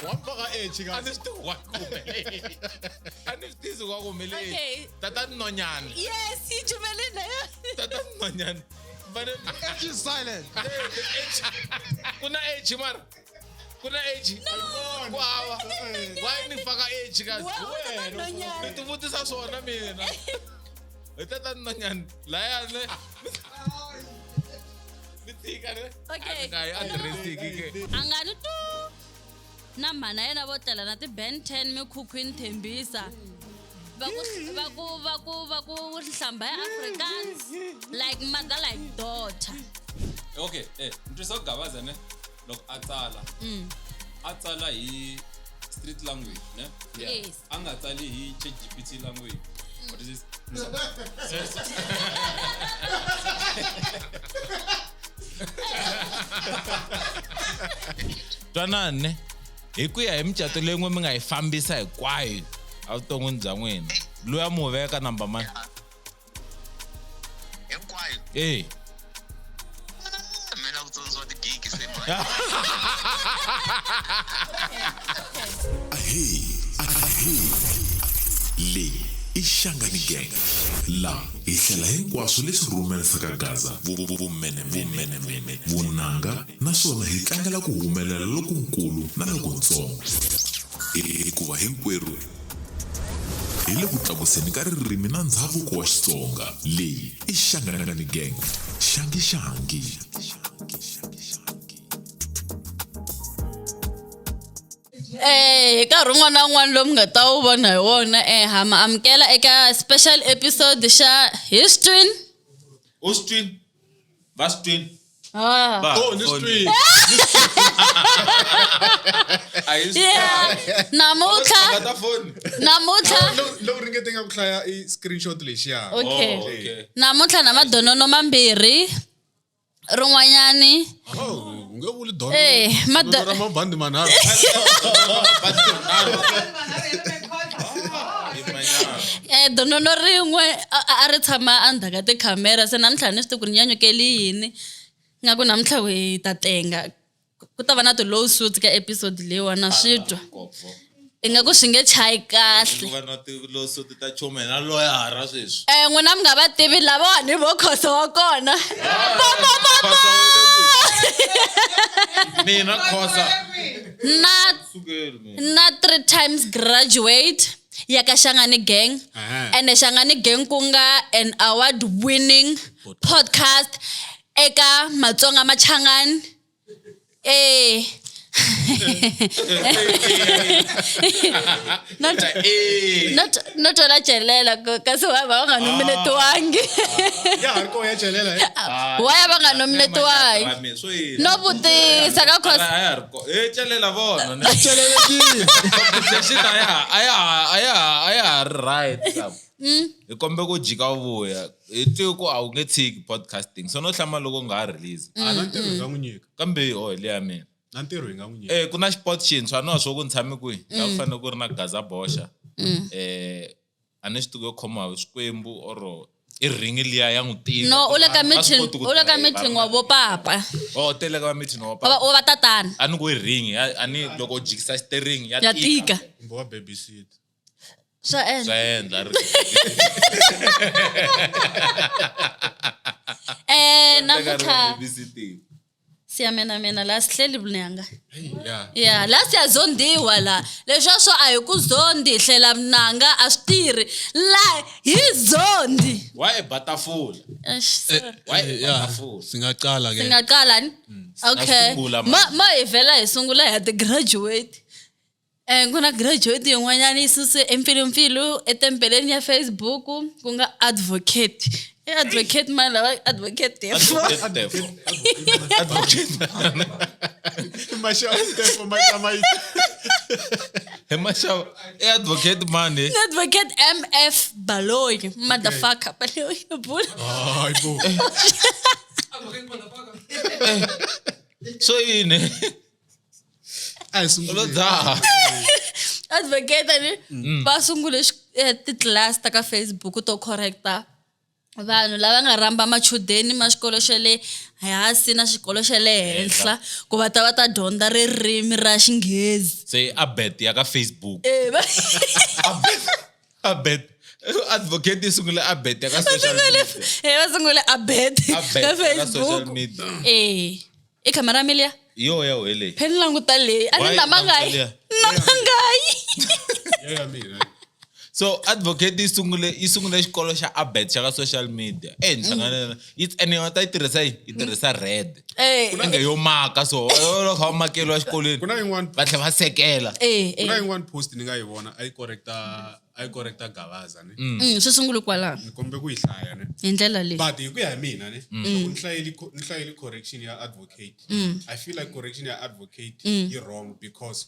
Wa faka H A ni swi tivi wa ku humele H. A ni swi tivi wa ku humele H. Okay. Tatani Nonyana. Yes, yi jumele na yo. Tatani Nonyana. Vane H is silent. H. Ku na H mara. Ku na H. Ku hava. Why ni faka H kasi? Wa- wa Tatani Nonyana. Ni ti vutisa swona mina. Hi Tatani Nonyana. Laya ne. Ni tika ne. Okay. A ni nga yi address-iki ke. A nga ni tu na mhana yena vo tlela na ti-ben 10 mikhukhwini Thembisa. Va ku va ku va ku va ku hlamba ya Afrikaans like mother like daughter. Okay, ni twisa ku Gabaza ne loko a tsala. A tsala hi street language ne? Yes. A nga tsali hi ChatGPT language. What is this? Twanani ne hi ku ya hi micato leyi n'we mi nga yi fambisa hinkwayo evuton'wini bya n'wina loyi a mu veka number mani Hinkwayo. e Mina ku tsondziwa tigigi se manje. Ahee, ahee. Leyi i Shangani Gang. La hi hlela hinkwaswo leswi rhumerisaka Gaza vumenemene, vunanga naswona hi tlangela ku humelela lokunkulu na lokuntsongo. Hikuva hinkwerhu hi le ku tlakuseni ka ririmi na ndzhavuko wa Xitsonga. Leyi i Shangani Gang. Xangi xangi. Hi nkarhi wun'wana na wun'wana lowu mi nga ta wu vona hi wona ha ma amukela eka special episode xa History. U swi twini? Va swi twini? Ah. Va Oh, ni swi twini. A hi swi Yeah. Namuntlha, nga ta foni. namuntlha. Loko ringete nga ku hlaya i screenshot lexiya. Okay. Oh, okay. Namuntlha na madonono mambirhi. Rin'wanyani. Oh, u nge vuli dono. Eh, Dono ra mabandi manharhu. Donono rin'we a ri tshama endzhaku ka tikhamera se namuntlha ni swi tivi ku ri nyanyukeli yini. Nga ku namuntlha hi ta tenga. Ku ta va na ti-low suits ka episode leyiwani na swi twa. Ingaku swi nge chayi kahle. Ku va na ti-low suit ta chuma na loyara sweswi. N'wina mi nga va tivi lavawani hi vo Khoso wa kona. Pa, pa, pa, pa. Khosa wa le kwihi? Mina Khosa. Na Sukeli mina. na 3 times graduate ya ka Shangani Gang. Ene Shangani Gang ku nga an award winning podcast eka Matsonga Machangani. Not not not twela celela kasi wa va nga nominetiwangi. Ya ha ri kona ya celela. Why va nga nominetiwangi? No vutisa ka cause A ya ha ri kona. Eh, celela vona. Celelekile. Competition a ya ha a ya ha a ya ha a ya ha ri right. Hi kombe ku jika u vuya. Hi tiva ku a wu nge tshiki podcasting. So no hlamala loko u nga ha release. A na ntirho hi nga n'wi nyika. Kambe oh hi leya mina. Na ntirho hi nga n'wi nyika. Ku na xipot xintshwa no swo ku ni tshame kwihi. La ku fanele ku ri na Gaza Boxa. A ni swi tivi yo khoma hi Xikwembu or i ringi liya ya n'wi tika. No, u le ka A swi meeting, koti ku u le ka driver. meeting wa vo papa. Oh, tele ka meeting wa Wa papa. va tatana. A ni ku i ringi, a ni loko u jikisa steering ya Ya tika. tika. Kumbe wa babysit. Swa endla. Swa endla ri. Namuntlha Babysitting. siya mina mina la sihleli vunanga. Yeah. Ya, la siyazondiwa la. Leswiya swo a hi ku zondi hi hlela vunanga a swi tirhi. La hi zondi. Why batafula? Eish, sorry. Why Yeah. batafula? Singaqala ke. Singaqala ni? Okay. Singaqala Ma ma hi vhela hi sungula hi ti graduate. Ku na graduate yin'wanyana yi suse empfilumpfilu etempeleni ya Facebook ku nga advocate. I advocate mani lava advocate Tefo. Advocate Tefo. Advocate. Maxava Tefo maxava yi. Hi maxava i advocate mani? Advocate MF Baloyi, motherfucker Baloyi bula. Hayi bo. So yini? A hi Lo sungule. dzaha. Advocate ni va sungule ti-class ta ka Facebook to correcta Vanhu lava nga rhamba machudeni ma xikolo xa le hansi na xikolo xa le henhla ku va ta va ta dyondza ririmi ra Xinghezi. Se abet ya ka Facebook. Eh, Abet advocate yi sungule abet ya ka social media. Eh, va sungule abet Abet ka ya ka social Facebook. media. Eh, i khamera mi liya? Yo ya wele. Phela ni languta leyi. A ni Why namangayi. languta liya? Namangayi. Ya mina. So advocate yi sungule xikolo xa abet xa ka social media. Eh ni hlangana yi ene va ta yi tirhisa yini? Yi tirhisa red. Eh, Inge yo maka so loko kha va makeliwa xikolweni. Ku na yin'wana Va tlhela va sekela. eh, ku na eh. yin'wana post ni nga yi vona a yi correcta a yi correcta Gavaza ne. Swi sungule kwalano Ni kombe ku yi hlaya ne. hi ndlela leyi. But hi ku ya hi mina ne, loko ni hlayile ni hlayile correction ya advocate. I feel like correction ya advocate yi wrong because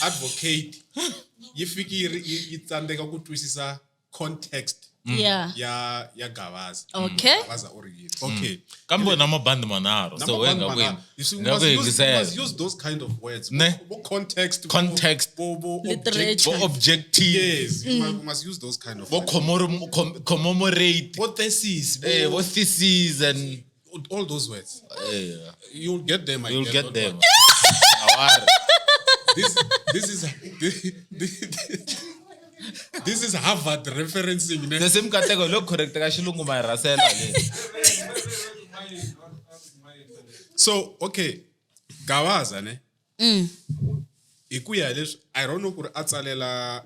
advocate yi fiki yi yi tsandzeka ku twisisa context Yeah. ya Gavaza. Okay. Gavaza u ri yini. Okay. Kambe na mabandi manharhu. So we nga ku You see, nga ku must yingisela. must use those kind of words. Ne? Bo context, Context. bo Literature. Bo objective. Yes, you must use those kind of Bo words. commemorate. Bo thesis, bo, Eh, bo thesis and all those words. eh, You'll get them. I you'll guess, get don't them. worry. Awari. This is this is Harvard referencing. Ne? Se se mikateko loko correct ka xilungu ma yi rhasela le. So okay, Gavaza ne. Hi ku ya hi leswi I don't know ku ri a tsalela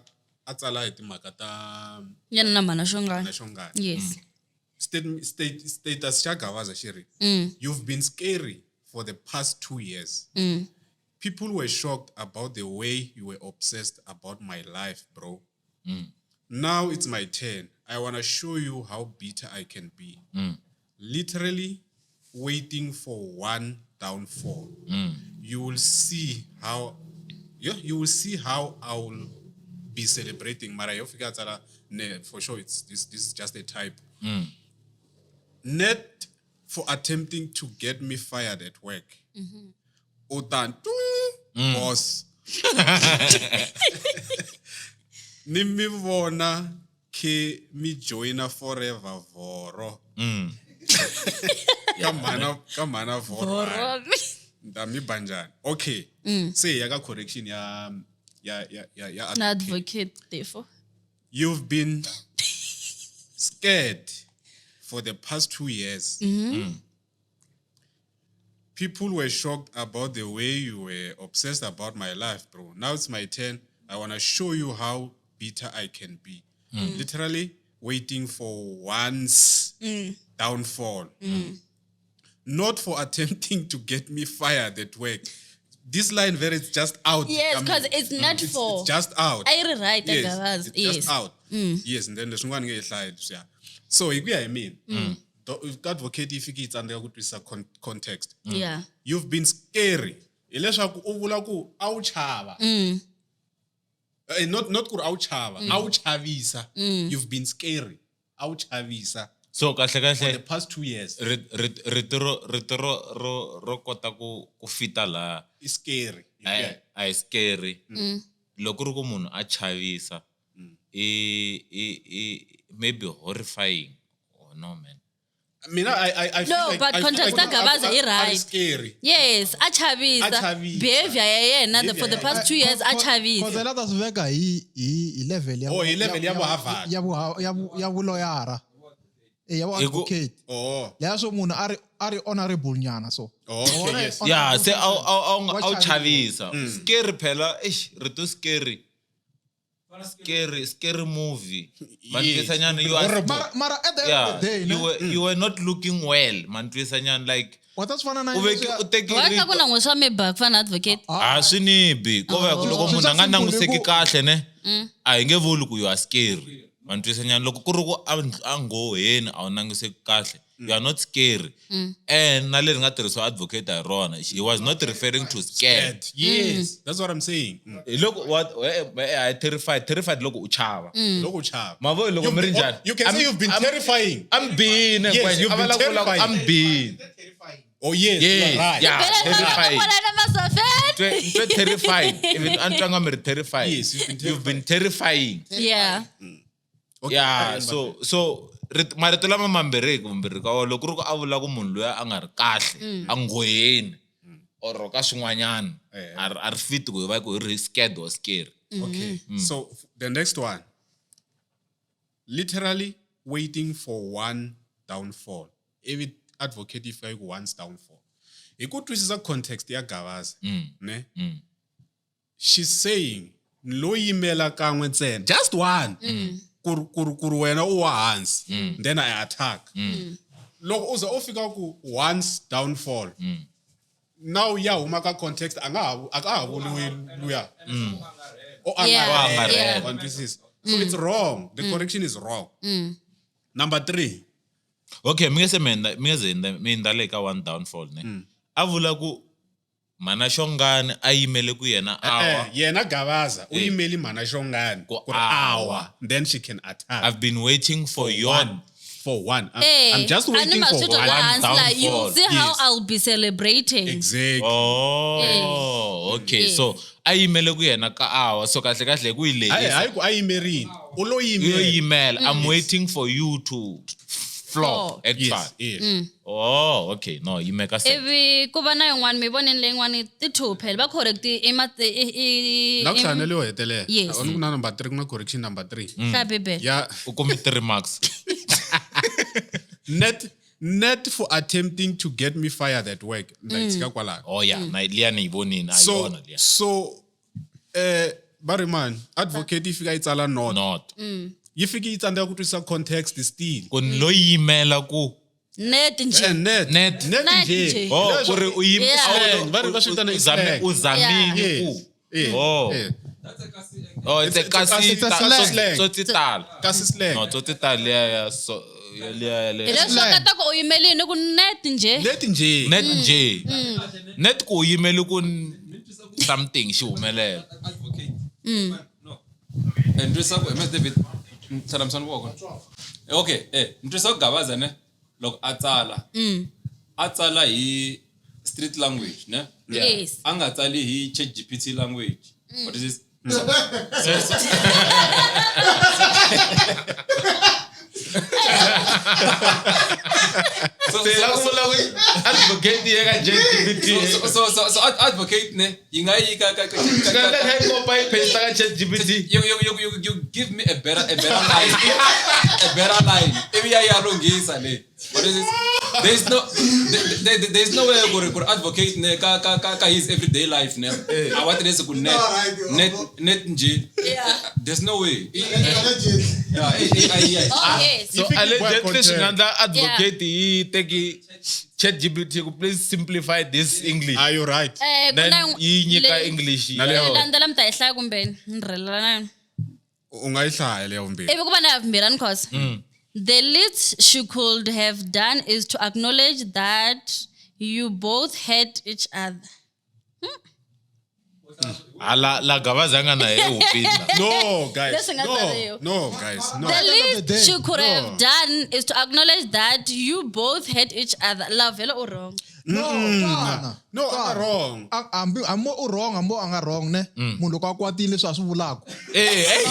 a tsala hi timhaka ta Yena na mhana Xongani. na Xongani. Yes. Status xa Gavaza xi ri, you've been scary for the past 2 years. People were shocked about the way you were obsessed about my life, bro. Now it's my turn. I want to show you how bitter I can be. Literally waiting for one downfall. You will see how yeah, you will see how I will be celebrating. Mara yo fika tsala, ne, for sure it's this is just a type. Net for attempting to get me fired at work. Utan boss. Ni mi vona ke mi joina forever vhoro. Ka mhana ka mhana vhoro. Nta mi ba njhani? Okay. Se hi ya ka correction ya ya ya ya ya Na advocate therefore. You've been scared for the past 2 years. People were shocked about the way you were obsessed about my life, bro. Now it's my turn. I want to show you how bitter I can be. Literally waiting for one's downfall. Not for attempting to get me fired at work. This line very is just out. Yes, I mean, because it's not for. it's just out. A yi ri right, Yes, Gavaza. it's Yes. just out. Yes, and then leswin'wana nge yi hlayi leswiya. So hi ku ya hi mina, advocate yi fike yi tsandzeka ku twisisa context. Yeah. You've been scary. Hileswaku u vula ku a wu chava. Eh, not ku ri a wu chava, a wu chavisa. You've been scary. A wu chavisa So kahle for the kahle past 2 years. rito ro kota ku fita laha I scary. a a hi scary. Loko ku ri ku munhu a chavisa i maybe horrifying. Oh no man. Mina I feel No, like, but I feel context like ta Gavaza i a ri right. scary. Yes, a chavisa. A chavisa. Behavior ya yena for the Behavior past 2 years a chavisa. Cause la ta swi veka hi level ya Oh, hi level ya vu Harvard. ya vuloyara. Eh, ya vu Hi ku- advocate. Oh. Leya swo munhu a ri honorable nyana so. Oh, okay, yes. Yeah, se a Wa wu chavisa. chavisa. Scary phela, eish, rito scary. Scary, scary movie. Mantwisanyana you are Horrible. Mara at the end yeah, of the day, you ne? were not looking well, mantwisanyana like Wa ta swi fana na u veki u teki Wa ka ku rito na n'we swa mi ba ku fana na advocate. a swi ni bi ko va ku loko Swi munhu swa a nga simple languseki hi ku- kahle ne a hi nge vuli ku you are scary mantwisanyana loko ku ri ku a nghoheni a wu languseki kahle you are not scary and na leri nga tirhisiwa advocate hi rona he was not referring to scared Yes, that's what I'm saying. Hi loko a hi terrified loko u chava Loko u chava. Mavo loko You've mi ri been- njhani? You can say you've been terrifying. I'm being Yes, you've a va been lava ku vula ku terrifying. I'm being Oh yes, Yes, you are right. yeah. Bela Terrifying. kwalana masofeni. Twe terrified even a ni twanga mi ri terrified Yes, you've been you've been terrifying Yeah. Okay, yeah carry on, so Marito lama mambirhi hi vumbirhi ka wona loko ku ri ku a vula ku munhu loyi a nga ri kahle a nghoheni or ka swin'wanyana a ri fit ku hi va ku hi ri scared or scary. Okay. So the next one. Literally waiting for one downfall. Ivi advocate yi fika yi ku one's downfall. Hi ku twisisa context ya Gavaza, ne? She's saying lo yimela kan'we ntsena, just one. Ku ri wena u wa hansi, then I attack. Loko u za u fika ku one's downfall, now ya huma ka context, a nga ha a ka ha vuriwi luya. O angarhela. Wa twisisa? So it's wrong. The correction is wrong. Number 3. Okay, mi nge se mi nge ze mi hundza le ka one downfall ne. A vula ku Mhana Xongani a yimele ku yena awa. Yena Gavaza u yimeli Mhana Xongani Ku ku ri awa, then she can attack. I've been waiting for your one. For one. Eh, I'm just a ni waiting ma for swi twa one. laha hansi laha, you downfall. see how Yes. I'll be celebrating. Exactly. Oh, okay. Yes. So a yimele ku yena ka awa. So kahle kahle ku yi Hayi lehisa. hayi ku a yimerile. U lo Yo yimela. yimela. I'm waiting for you to flop Flop. actually. Yes, yes. Oh, okay. No, yi make sense. Ivi ku va na yin'wana mi voneni leyin'wani ti two phela va correct i ma i La ku hlaya leyo hetelela. Yes. A ku na number 3 ku na correction number 3. hlaya bibele. Ya U kumi 3 marks. net for attempting to get me fired at work. Ni ta yi tshika kwalano. Oh yeah, na liya ni yi vonini a yi So yona liya. so va ri mani advocate yi fika yi tsala not. Not. Yi fike yi tsandzeka ku twisisa context still. Ku ni lo yimela ku Net nje. Net Net. net Net nje. nje. Oh, ku ri u yim Yeah. Va ri va swi vitana i slang. u zamile Yes. ku. Yes. Oh. Yes. Oh, it's a kasi It's a slang. Tsotsi tala. Kasi slang. No, tsotsi tala liya ya so liya ya Hi le. leswi kota ku u yimelini ku net nje. Net nje. Net nje. Net ku u yimele ku something xi humelela. Advocate. No. Ni twisisa ku MS David tlhela voko. Okay, ni twisisa ku Gavaza ne loko a tsala. A tsala hi street language ne? Yes. A nga tsali hi ChatGPT language. What is this? Se la ku vula ku advocate ya ka ChatGPT. So advocate ne yi nga yi ka ka ka Swi nga endleka yi kopa yi paste ka ChatGPT. You give me a better line, a better line, ivi ya lunghisa le. What is this? There's no way ku ri advocate ne ka his everyday life ne a wa tirhisi ku net net net nje. There's no way. Yeah, yeah. Oh yes. So Yi fike yi boha allegedly swi nga content. endla advocate yi teki ChatGPT ku please simplify this English. Are you right? Ku Then na yi nyika leyi- English. Na leyo. leyi landzela mi ta yi hlaya kumbe ni rhelela na yona. U nga yi hlaya leya vumbirhi. Ivi ku va na ya vumbirhi ni cause. The least she could have done is to acknowledge that you both hate each other. Hala la Gavaza nga na ye hupile. No, guys. Leswi nga No, tsariwa. no, guys. No. The end of least the day, she could no. have done is to acknowledge that you both hate each other. Love, vhele u wrong. No, twana. No, a nga wrong. Hambi hambi u wrong hambi a nga wrong ne munhu loko a kwatile leswi a swi vulaka. Eh, eh.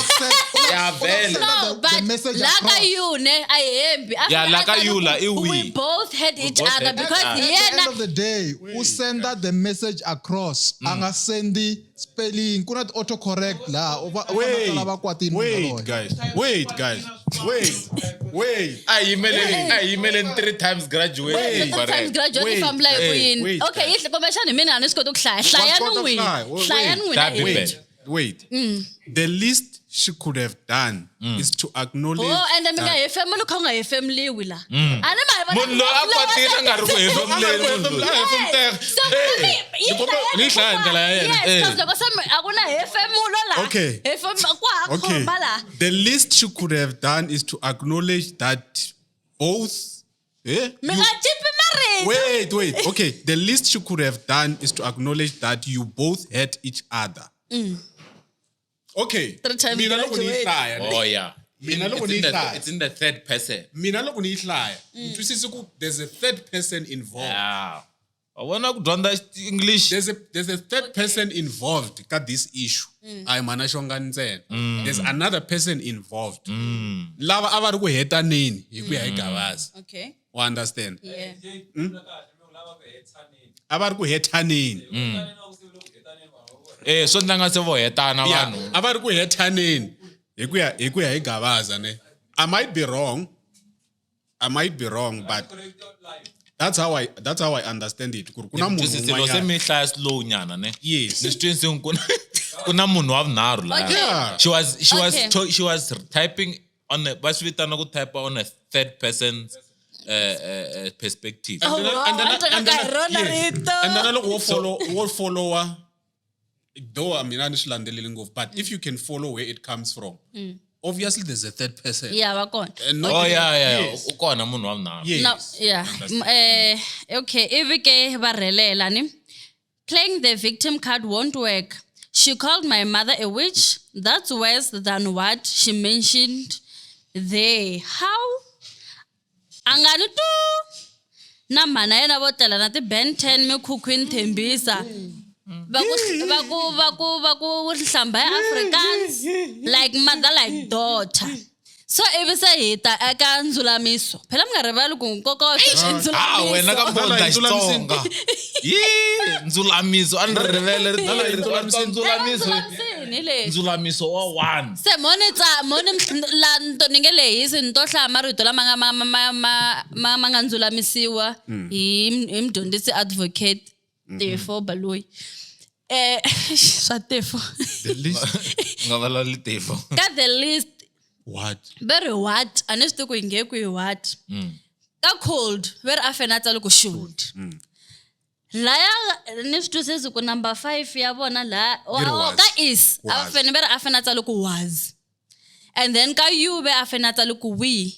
Ya vhele. No, The but message la ka across. you ne a yi hembi. A Yeah, fanele la a ka tsala you la, ku i we. We both hate each both other hate each because other. At the end yena of the day, u senda the message across. A nga sendi spelling. Ku na ti-auto correct laha. U va u Wait. fanele va kwatile munhu Wait, yaloye. guys. Wait, guys. Wait. Wait. A yimeleni 3 times graduate. Wait, sometimes graduate Wait, fambela hi ku wait, yini. wait, Okay, yi kumbexana hi mina a ni swi koti ku hlaya. Hlayani kota ku n'wina. hlaya. Wait, Hlayani n'wina That'd be hi. better. Wait. The least she could have done is to acknowledge. Oh, ende mi nga that- hefemuli kha u nga hefemuliwi la. A ni ma hi vona Munhu loyi a kwatile a nga ri ku hefemuleni munhu loyi. So, yi hlaya Ni hlaya hi ndlela ya yena. Yes, Eh. 'cause loko se a ku na hefemulo la. Okay. Ku ha Okay. khomba la. The least she could have done is to acknowledge that both. Eh? Mi nga chipi marito. Wait, wait. Okay. The least she could have done is to acknowledge that you both hate each other. Okay. Three times Mina loko ni yi graduate. hlaya, Oh yeah. Mina loko It's ni in yi the, hlaya. it's in the third person. Mina loko ni yi hlaya. Ni twisisi ku there's a third person involved. Yeah. Wa vona ku dyondza English. There's a third person involved ka this issue. A hi mhana Xongani ntsena. There's another person involved. Lava a va ri ku hetaneni hi ku ya hi Gavaza. Okay. Wa understand? Yeah. A va ri ku hetaneni. Eh, swo ndla nga se vo hetana Yeah, vanhu. a va ri ku hetaneni hi ku ya hi Gavaza ne. I might be wrong. I might be wrong, but that's how I understand it. Ku ri ku na munhu Twisisile, se un'wanyana. mi hlaya slow nyana ne. Yes. Ni swi twisisile ku na munhu wa vunharhu laya. Okay. Yeah. She was Okay. she was typing on a va swi vitana ku type on a third person perspective. Oh, wow. And then- A teka and then- ka hi rona yes. rito. And then loko wo followa though mina ni swi landzeleli ngopfu, but if you can follow where it comes from, obviously there's a third person. Yeah, va kona. And not Oh yeah, yeah. Yes. U kona munhu wa vunharhu. Yes. No, yeah. Okay, ivi ke va rhelela ni. Playing the victim card won't work. She called my mother a witch. That's worse than what she mentioned there. How? A nga ni tu na mhana yena vo tlela na ti-Ben 10 mikhukhwini Thembisa. Va ku hlamba ya Afrikaans like mother like daughter. So ivi se hi ta eka ndzulamiso. Phela mi nga rivali ku nkoka wa sweswi i Ah, wena ka ndzulamiso. mbondla Ndzulamisini. Xitsonga. Yi, ndzulamiso a ni ri rivele ri ndzulamiso. Ndzulamisini hi leswi. Ndzulamiso wa 1. Se mo ni tsa mo ni la nto ni nge lehisi ni to hlaya marito lama nga ma nga ndzulamisiwa hi mudyondzisi advocate Tefo Baloyi. Swa Tefo. The list. Nga vulavuli Tefo. Ka the list What? va ri what a ni swi tivi ku hi nge ku hi what. Ka cold va ri a fane a tsale ku should. Laya ni swi twisisi ku number 5 ya vona laha Yi ri was. ka is a Was. fane va ri a fane a tsale ku was. And then ka you ve a fane a tsale ku we.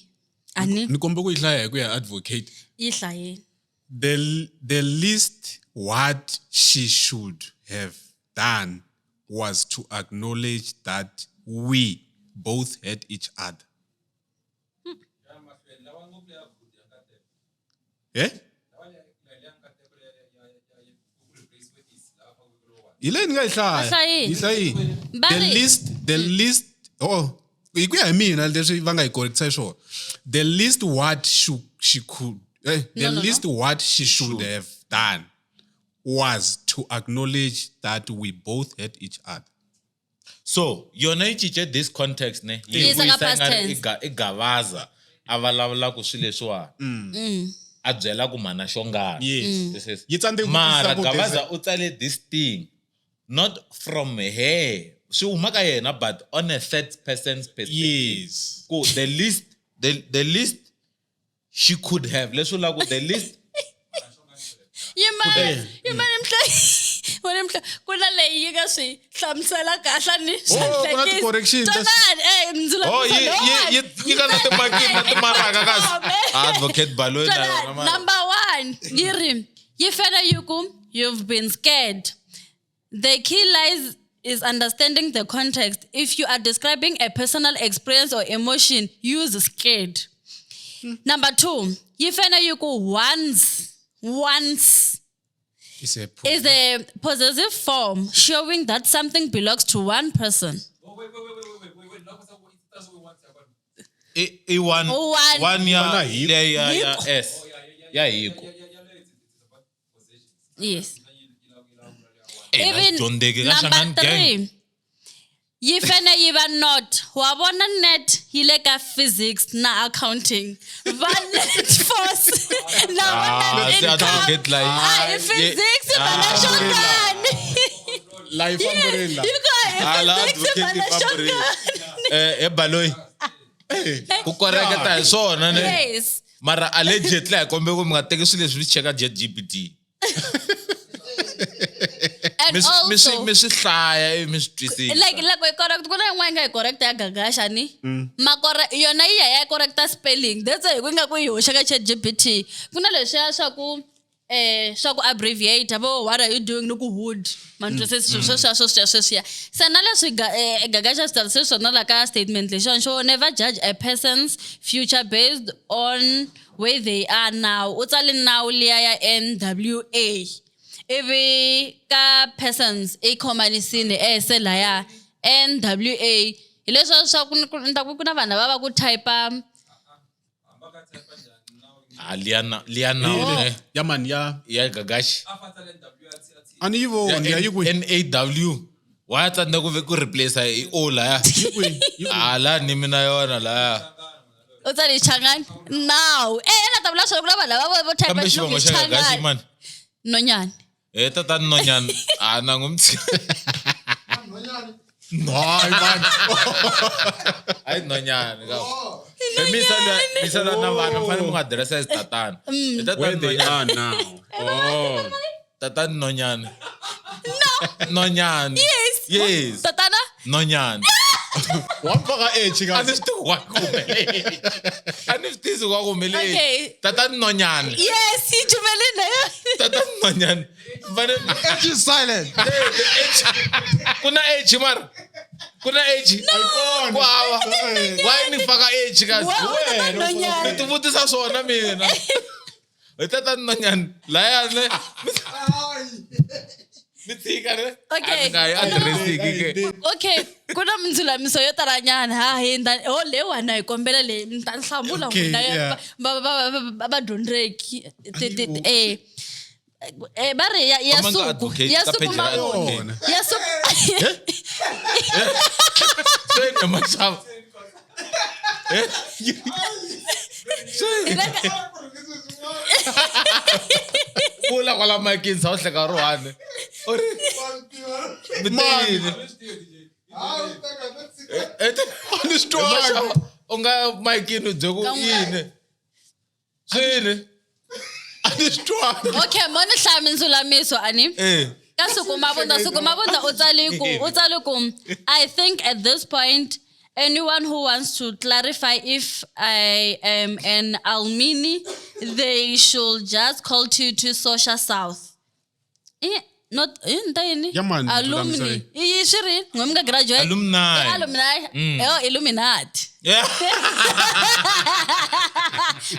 A ni Ni kombe ku yi hlaya hi ku ya advocate. yi hlayeni. The least what she should have done was to acknowledge that we both had each other. Eh? Hi leyi ni nga yi hlaya. Va hlayini. Yi hlayini. Va The ri- least, oh, hi ku ya hi mina leswi va nga yi correctisa hi swona. The least what she could, the No, no, no. least what she should have done was to acknowledge that we both had each other. So, yona yi cince this context ne. Yi Yi yisa ka vuyisa past ingari tense. i Gavaza a vulavula ku swilo leswiwani. A byela ku mhana Xongani. Yes. This is- Yi tsandzeke ku Mara twisisa ku there's Gavaza u tsale this thing not from her. Swi huma ka yena but on a third person's perspective. Yes. Ku the least she could have leswi vulaka ku the least Yimani mhla wena mhla ku na leyi yi nga swi hlamusela kahle ni swa Oh, ku na hlekisa. ti-correction ta- Twanani, Oh, ndzulamiso lowuwani. yi nyika na na timaraka kasi. Advocate Baloyi na Twanani, yona mara. number 1 yi ri yi fela yi ku you've been scared. The key lies is understanding the context. If you are describing a personal experience or emotion, use scared. Number 2, yi fela yi ku once It's a is a possessive form showing that something belongs to one person. I one One. one ya One ya hiko. ya ya ya Hiko. S ya hiko. Yes. Eh, na dyondzeki ka number Shangani gang. 3, yi fane yi va not. Wa vona net yi le ka physics na accounting. Va net force na va Ah, net se income. advocate la yi- Ah, hi physics va na Xongani. La yi famberini la. Yi ko hi Ah, la physics va advocate na yi famberini. Xongani. Eh, Baloyi. Ku koreketa hi swona ne. Yes. Mara allegedly hi kombe ku mi nga teki swilo leswi mi cheka ChatGPT. And Mi swi- mi swi also mi swi hlaya ivi mi swi twisisa. like loko yi correct ku na yin'wana yi nga yi correct ya gagasha ni makore yona yi ya ya correcta spelling that's why hi ku nga ku yi hoxa ka ChatGPT ku na leswiya swa ku Swa ku abbreviate vo what are you doing ni ku hood mantwisisi swilo sweswiya sweswiya sweswiya se na leswi Gagash a swi tsarise swona la ka statement lexiwani xo never judge a person's future based on where they are now u tsale now liya ya NWA ivi ka persons i khomanisini ese laya NWA hi leswiya swa ku ni ta ku ku na vanhu lava va ku type Ah, liya na liya na Yile. Ya man ya ya Gagash a ni yi voni ya yi kwihi N A W wa tsandza ku ve ku replace hi O laya Yi kwihi? Yi kwihi? ah la ni mina yona laya u tsale Changani now eh na ta vula swona ku na vanhu lava vo type kambe xivongo xa Gagash i mani Nonyani eh tatani Nonyani ah na n'wi mtshika Hayi man. hayi Nonyani ka misa misa na vana mi fanele mi nga address as tatana Hi tatani Where they Nonyani are now. Oh. tatani Nonyani Nonyani yes yes tatana Nonyani Wa mfaka H a ka. ni swi tivi ku humele a ni swi tivi ku humele Okay. tatani Nonyani yes yi jumele na yo tatani Nonyani mi fanele H is silent. ku na H mara ku na H ku hava why ni faka H kasi Wa- wa tatani Nonyani. ni ti vutisa swona mina hi tatani Nonyani laya ne mi tshika ne Okay. A ni nga yi address-iki ke okay ku na mindzulamiso yo talanyana ha hindza ho leyiwani hi kombela leyi mi ta hlamula Okay, n'wina yeah. va vadyondzeki eh eh va ri ya Va nga suku advocate ya ka suku page ra mavona advocate. ya suku swi ni maxava Hi le ka- vula kwala makini sa u hleka ri one u ri mi te yini A ni swi twangi. u nga makini u bye ku yini swini A ni swi twangi. okay mo ni hlaya mindzulamiso ani eh ka Suku Mabunda Suku Mabunda u tsale ku u tsale ku I think at this point anyone who wants to clarify if I am an alumni they should just call to Social South eh not eh nta yini Ya mani, alumni ndzulamiso i swi ri n'we mi nga graduate Alumni. Eh, alumni oh illuminati yeah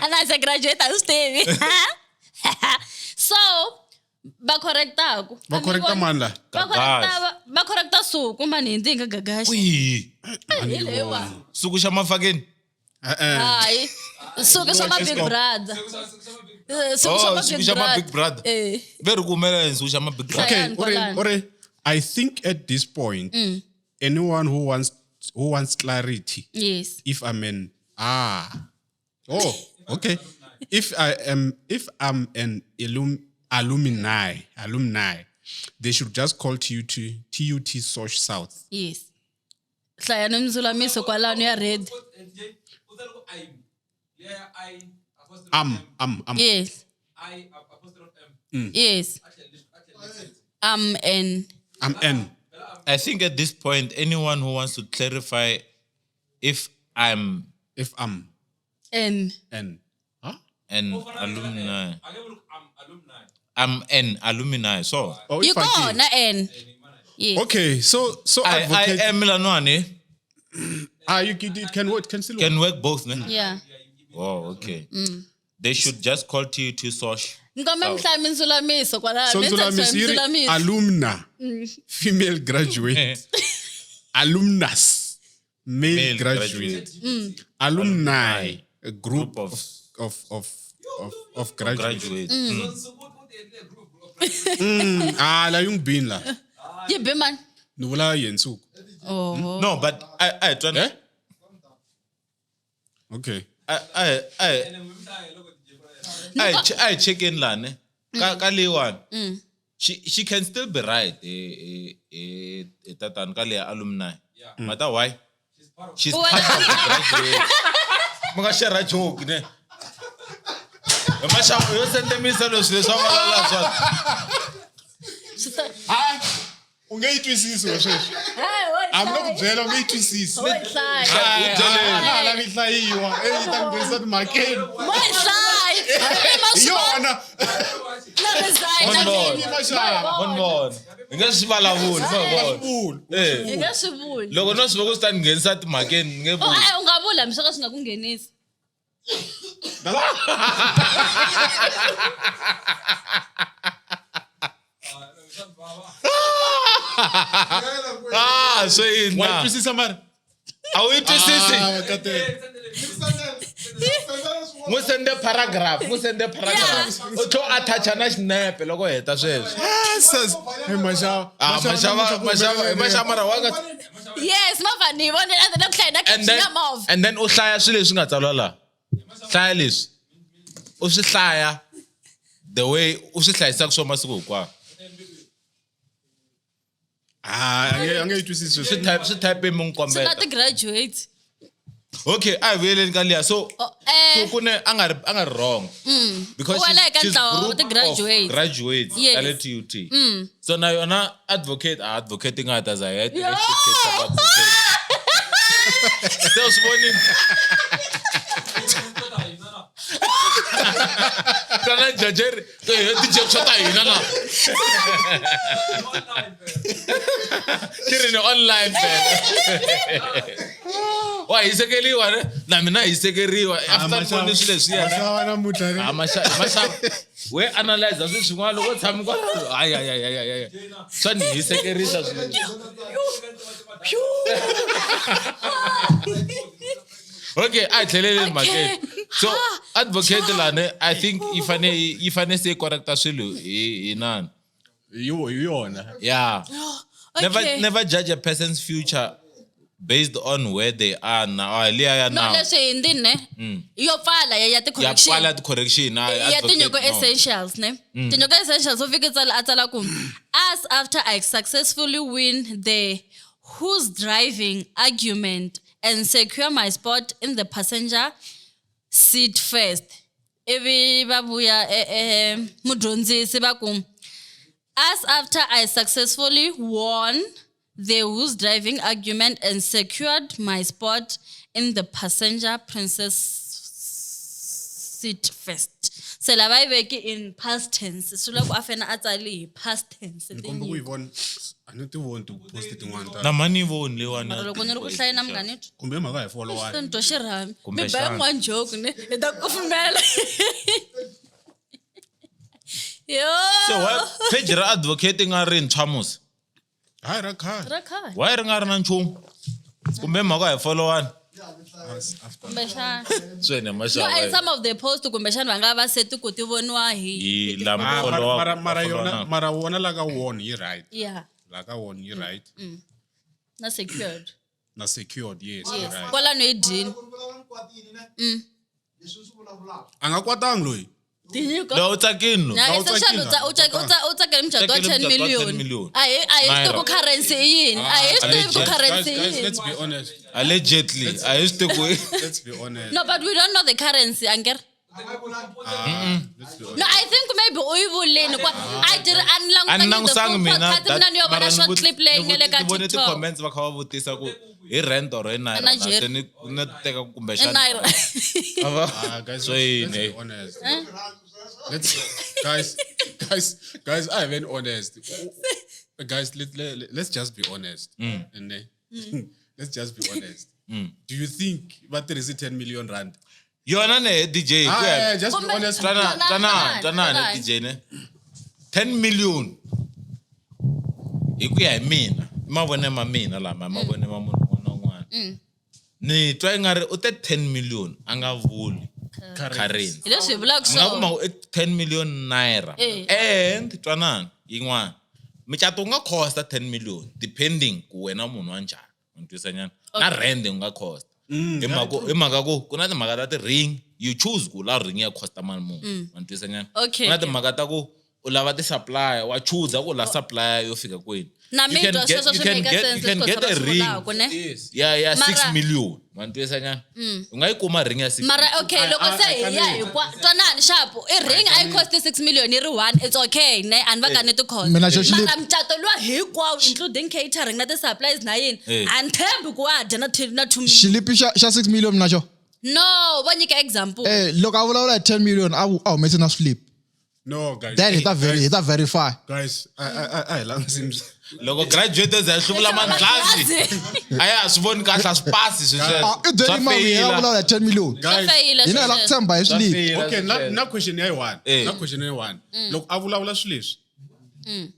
and as a graduate a swi tivi so va correctaku Va correcta mani la? va correcta va correcta suku mani hi ndzi nga gagaxi kwihi hi leyiwa suku xa mafakeni Eh eh. hayi suku swa ma big brother Eh, suku swa Oh, ma suku big xa ma brother Big Brother. eh ve ri ku humelela yini suku xa ma big brother Okay, Hlayani ore kwalano. ore I think at this point anyone who wants clarity yes if I'm an ah oh okay if I am if I'm an alumni they should just call TUT TUT Soch South yes hlayani mindzulamiso kwalano ya red am yes yes and I'm N I think at this point anyone who wants to clarify if I'm if I'm n N huh an alumni I'm an alumni so oh yi if I did. kona n yes okay so so I, I advocate am lanwani ah you it can work can still work. can work both ne? yeah Oh, okay. They should just call TUT Soch. Nkombe mi hlaya mindzulamiso kwalano so mi tsarisa Ndzulamiso yi ri mindzulamiso alumna female graduate alumnus male, Male graduate, graduate. alumni a group, Group of- of graduates Graduate. Ah la yung bin la yi bi mani ni vula yena suku oh No, but I trying eh okay I check in lane. Ka ka leyiwani. She can still be right. Eh eh eh tatani ka leya alumni. Mata why? She's part of the graduate. Mi nga share joke ne. Hi maxangu yo sendemisa leswi leswi a vulavula swona. Swi ta- u nge yi twisisi we sweswi Hayi, wo yi hambi no ku hlaya. byela u nge yi twisisi Wo yi hlaya. na ha lavi hlayiwa e yi ta ku nghenisa timhakeni Wo yi hlaya. Hi yona Na resign na Vona. mina. Maxava. Vona. Hi nga swi vulavuli, ma vona. Vula. Eh. Hi nga swi vuli. Loko no swi vona ku swi ta ni nghenisa timhakeni ni nge Oh, vuli. a u nga vula hambi swo ka swi nga ku nghenisi. Ah, swi Wa yi ina. twisisa mara? A wu yi twisisi. Ah, kateka. N'wi sende paragraph, n'wi sende paragraph. U tlhela u attacha na xinepe loko u heta sweswo. Yes. Hey, Maxava. Ah, namuntlha ku maxava, humelele. maxava mara wa nga Yes, mavha ni yi vonile a na ku hlaya na and caption then ya movha. and then u hlaya swilo leswi nga tsariwa laha. Hlaya leswi. U swi hlaya the way u swi hlayisaka swo masiku hinkwawo. Ah, a nge yi twisisi Swi sweswi. type swi type mi n'wi Swi na kombeta. ti-graduates. Okay, a hi vuyeleni ka liya. So Oh, so ku ne a nga ri wrong. Because U wela eka she's ntlawa wa group of ti-graduates. graduates Yes. ta le TUT. So na yona advocate a advocate nga ta za ya Yeah. advocate. Se u swi vonile? Tana jajeri, ti-jokes ta hina na. Ti ri ni online phela. Wa hisekeriwa ne? Na mina hisekeriwa. After ni vone swilo leswiya. Maxava namuntlha ne? Ah, maxava. We analyze swilo swin'wana loko u tshame kwala. Hayi hayi hayi hayi hayi. Swa ni hisekerisa swilo. Okay, a hi tlheleleni mhakeni. So advocate lani I think yi fane se yi correcta swilo hi nani. Hi yona. Yeah. Never Okay. never judge a person's future based on where they are now. Ah, liya ya No, now. leswi hi ndini ne? Yo pfala ya Ya ti-correction. pfala ti-correction. Ah, Ya advocate, tinyiko no. Mm. essentials ne? Tinyiko essentials u fike tsala a tsala ku as after I successfully win the who's driving argument and secure my spot in the passenger seat first. Ivi va vuya mudyondzisi va ku as after I successfully won the who's driving argument and secured my spot in the passenger princess seat first. Se lava yi veki in past tense. Swi vula ku a fanele a tsale hi past tense. Ni komba ku yi vona. A ni ti voni ti-post tin'wana ta. Na mani yi voni leyiwani. Mara loko ni ri ku hlayeni na munghana ni twa. Kumbe hi mhaka hi follow-ani. Swi ni twa xirhami. Mi ba Kumbexana. yin'wana joke ne hi ta kufumela. Yo. So why page ra advocate nga ri ntshwa musi? Hayi ra khale. Ra khale. Why ri nga ri na nchumu? Kumbe mhaka hi follow-ani? Kumbexana. Swene No, maxava. and some of the post kumbexana va nga va seti ku ti voniwa hi Hi lama Ah, follow-up. mara yona mara wona la ka won yi right. yeah La ka won yi right. na secured Na secured, yes, yi yes right. kwalano yi dyini A nga kwatangi loyi. tinyiko Lowu tsakini lo. Na u essential tsakile. u tsakele mucato wa Tsakele 10 mucato wa 10 million million. a hi swi tivi ku Naira. currency i yini a hi swi tivi ku Guys, currency i Guys, yini let's be honest. Allegedly, a hi swi tivi ku Let's be honest. no but we don't know the currency angeri Ah, let's be honest. no I think maybe u yi vulini kwa a ti ri a ni a ni langutangi the langusangi full mina podcast that- mina ni yo mara vona ni short clip leyi nga le ka ni vone TikTok ti-comments va kha va vutisa ku hi rent or hi naira na Nigeria. se ni teka i kumbexana naira Ah, guys, So let's yini? be honest. Let's guys, guys, guys. I have been honest. Guys, let's just be honest. And then, let's just be honest. Do you think va tirhise 10 million rand? Yona ne DJ Ah, ku ya- yeah, just be Kumbe- honest. twana Twanana, twana twana ne twanana. DJ ne 10 million hi ku ya hi mina i mavonelo ma mina lama i mavonelo ma munhu un'wana na un'wana ni twa i nga ri u te 10 million a nga vuli currency hi leswi hi vulaka mi nga kuma swona ku i 10 million naira Eh. and twanana yin'wana micato wu nga costa 10 million depending ku wena munhu wa njhani u ni twisa nyana na rent wu nga costa hi mhaka ku ku na timhaka ta ti-ring you choose ku la ring ya costa mali muni wa ni twisa nyana Okay, ku na okay. timhaka ta ku u lava ti-supplier wa choosa ku la supplier yo fika kwini Na You mi can twa get- sweswo you swi can make get- sense you can leswi get va a swi ring vulaka, ne? ya 6 Mara- million wa ni twisa nyana u nga yi kuma ring ya 6 mara okay loko se hi ya hi kwa twanani xapu i ring a yi cost 6 million yi ri one it's okay ne a ni va kaneti cost Mina xo xi mara mucato luwa hinkwawo including catering na ti-supplies na yini Eh. a ni tshembi ku wa dya na 2 million xilipi xa 6 million na xo No, vo nyika example. Eh, loko a vulavula hi 10 million a a humese na slip. No, guys. Then hi ta hi ta verify. Guys, a hi landzini. Loko graduate za hluvula mandlazi a ya ha swi voni kahle a swi pasi swi Ah, i sweswo byeli swa mali yena feyila vulavula hi 10 million. Swa Guys, feyila Hina hi lava ku sweswo. tshemba hi Swa slip. feyila Okay, swi na sweswo. na question ya one. Eh. Na question ya one. Loko a vulavula swilo leswi.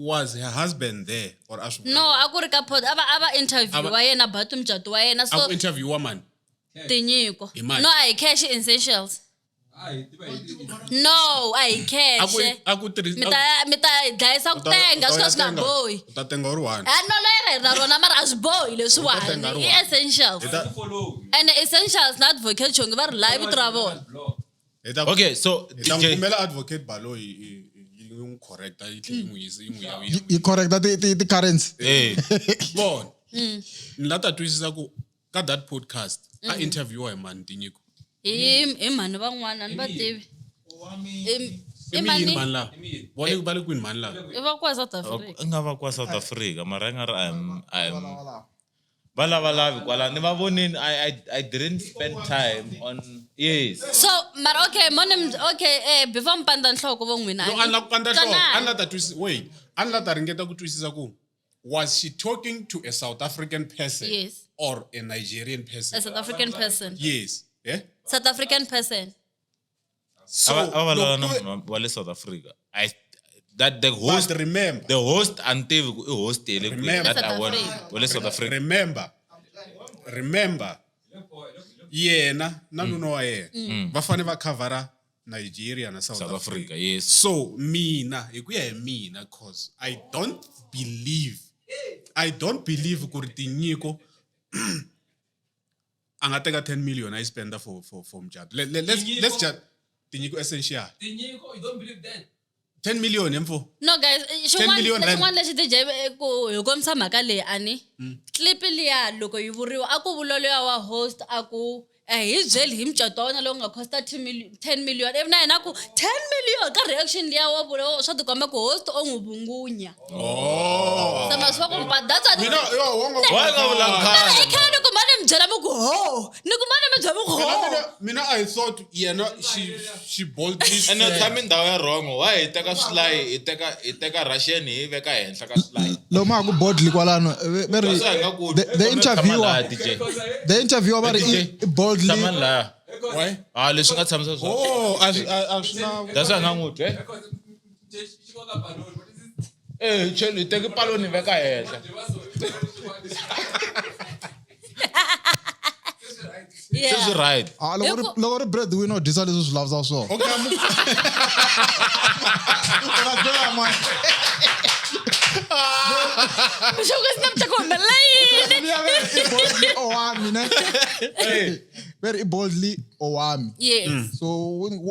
Was her husband there or a swi No, a ku ri ka pod a va interview wa yena about mucato wa yena a so ku interview mani? tinyiko. Hi mani? No, a hi cash essentials. No, a hi A cash. ku a ku tirhisa Mi ta mi ta dlayisa ku tenga swi ka swi nga bohi. U ta tenga u ri one. Ah, no loyi ri na rona mara a swi bohi leswiwani tenga ri i one. essentials. Hi ta And essentials na advocate Chongi va ri la i vito ra vona. hi ta okay so hi ta DJ kumela advocate Baloyi yi n'wi correcta yi tlhela yi n'wi yisa yi n'wi ya Yi yi correcta ti currency. eh vona. Ni la ta twisisa ku ka that podcast a interviewa hi mani Tinyiko. Hi mhani van'wana a ni va tivi. I I i mi yini mani? mani lava? Va le kwini mani lava? I va kwa South Africa. i nga va kwa South Africa mara i nga ri I'm va lavalavi kwala ni va vonini I didn't spend time on yes So mara okay mone okay eh before mi pandza nhloko vo n'wina. No, a ni la ku pandza nhloko. A ni Twanani. la ta twisisa wait, a ni la ta ringeta ku twisisa ku was she talking to a South African person Yes. or a Nigerian person? A South African person. Yes. Yeah? South African person. So a va vulavula na loko- munhu wa le South Africa I that the host but remember, the host a ni tivi ku i host ya le kwihi Remember. that I South want Africa. wa le South Africa remember, remember, yena na nuna wa yena va fane va khavhara Nigeria na South, South Africa. Africa yes So mina, hi ku ya hi mina, cause I don't believe ku ri Tinyiko a nga teka 10 million a yi spenda for mucato. Let's just Tinyiko essential. Tinyiko, you don't believe that? 10 million mfo. No guys, 10 xin'wana million rand. xin'wana lexi DJ ku hi kombisa mhaka leyi a ni clip liya loko yi vuriwa a ku vula luya wa host a ku eh, hi byeli hi mucato wa wena lowu nga costa 10 million 10 million ivi na yena a ku 10 million ka reaction liya wa vula swa tikomba ku host o n'wi vungunya. Oh. Se ma swi va ku mpa that's why Mina yo wongo. Why nga vulanga Mara khale i khale ni kuma ni mi byela mi ku ho ni kuma ni mi byela mi ku ho Mina I thought yena she boldly ene u said- tshame ndhawu ya wrong why hi teka swilayi hi teka Russian hi yi veka henhla ka swilayi Loko ma ha ku boldly kwalano ve ri That's why hi nga ku the interviewer Tshama laha, DJ the interviewer va ri DJ. i boldly tshama laha Why? ah leswi nga tshamisa swona Oh, a swi na that's why hi nga n'wi twi eh chelo hi teki paloni hi veka henhla Yeah. se swi right Ah, loko ri Hi ku- loko ri breadwinner u dyisa leswi swi lavisaka swona. Okay, U ta byela mani. Xo ku Snapchat ku humelela yini? Liya ve ri i boldly owami ne. Ve ri i boldly owami. Yes. So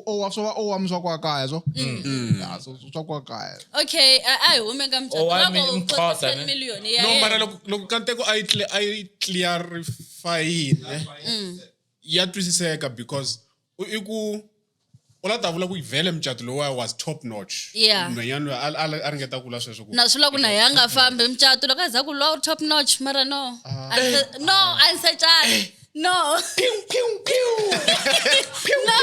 owa swo va owami swa kwa kaya swo. Yeah, so swa kwa kaya. Okay, a hi hume ka mucato. Owami Loko i u costa Mxhosa, 10 ne? million ya No, yena. mara loko Nkateko a yi a yi clarifyile ya twisiseka because i ku u la ta vula ku vhele mucato lowuya was top notch. Yeah. Nhwanyana loyi a ringeta ku vula sweswo ku Na swi vula ku na yena a nga fambi mucato loko a za ku lwa u top notch mara no. No, a ni se cata. No. No,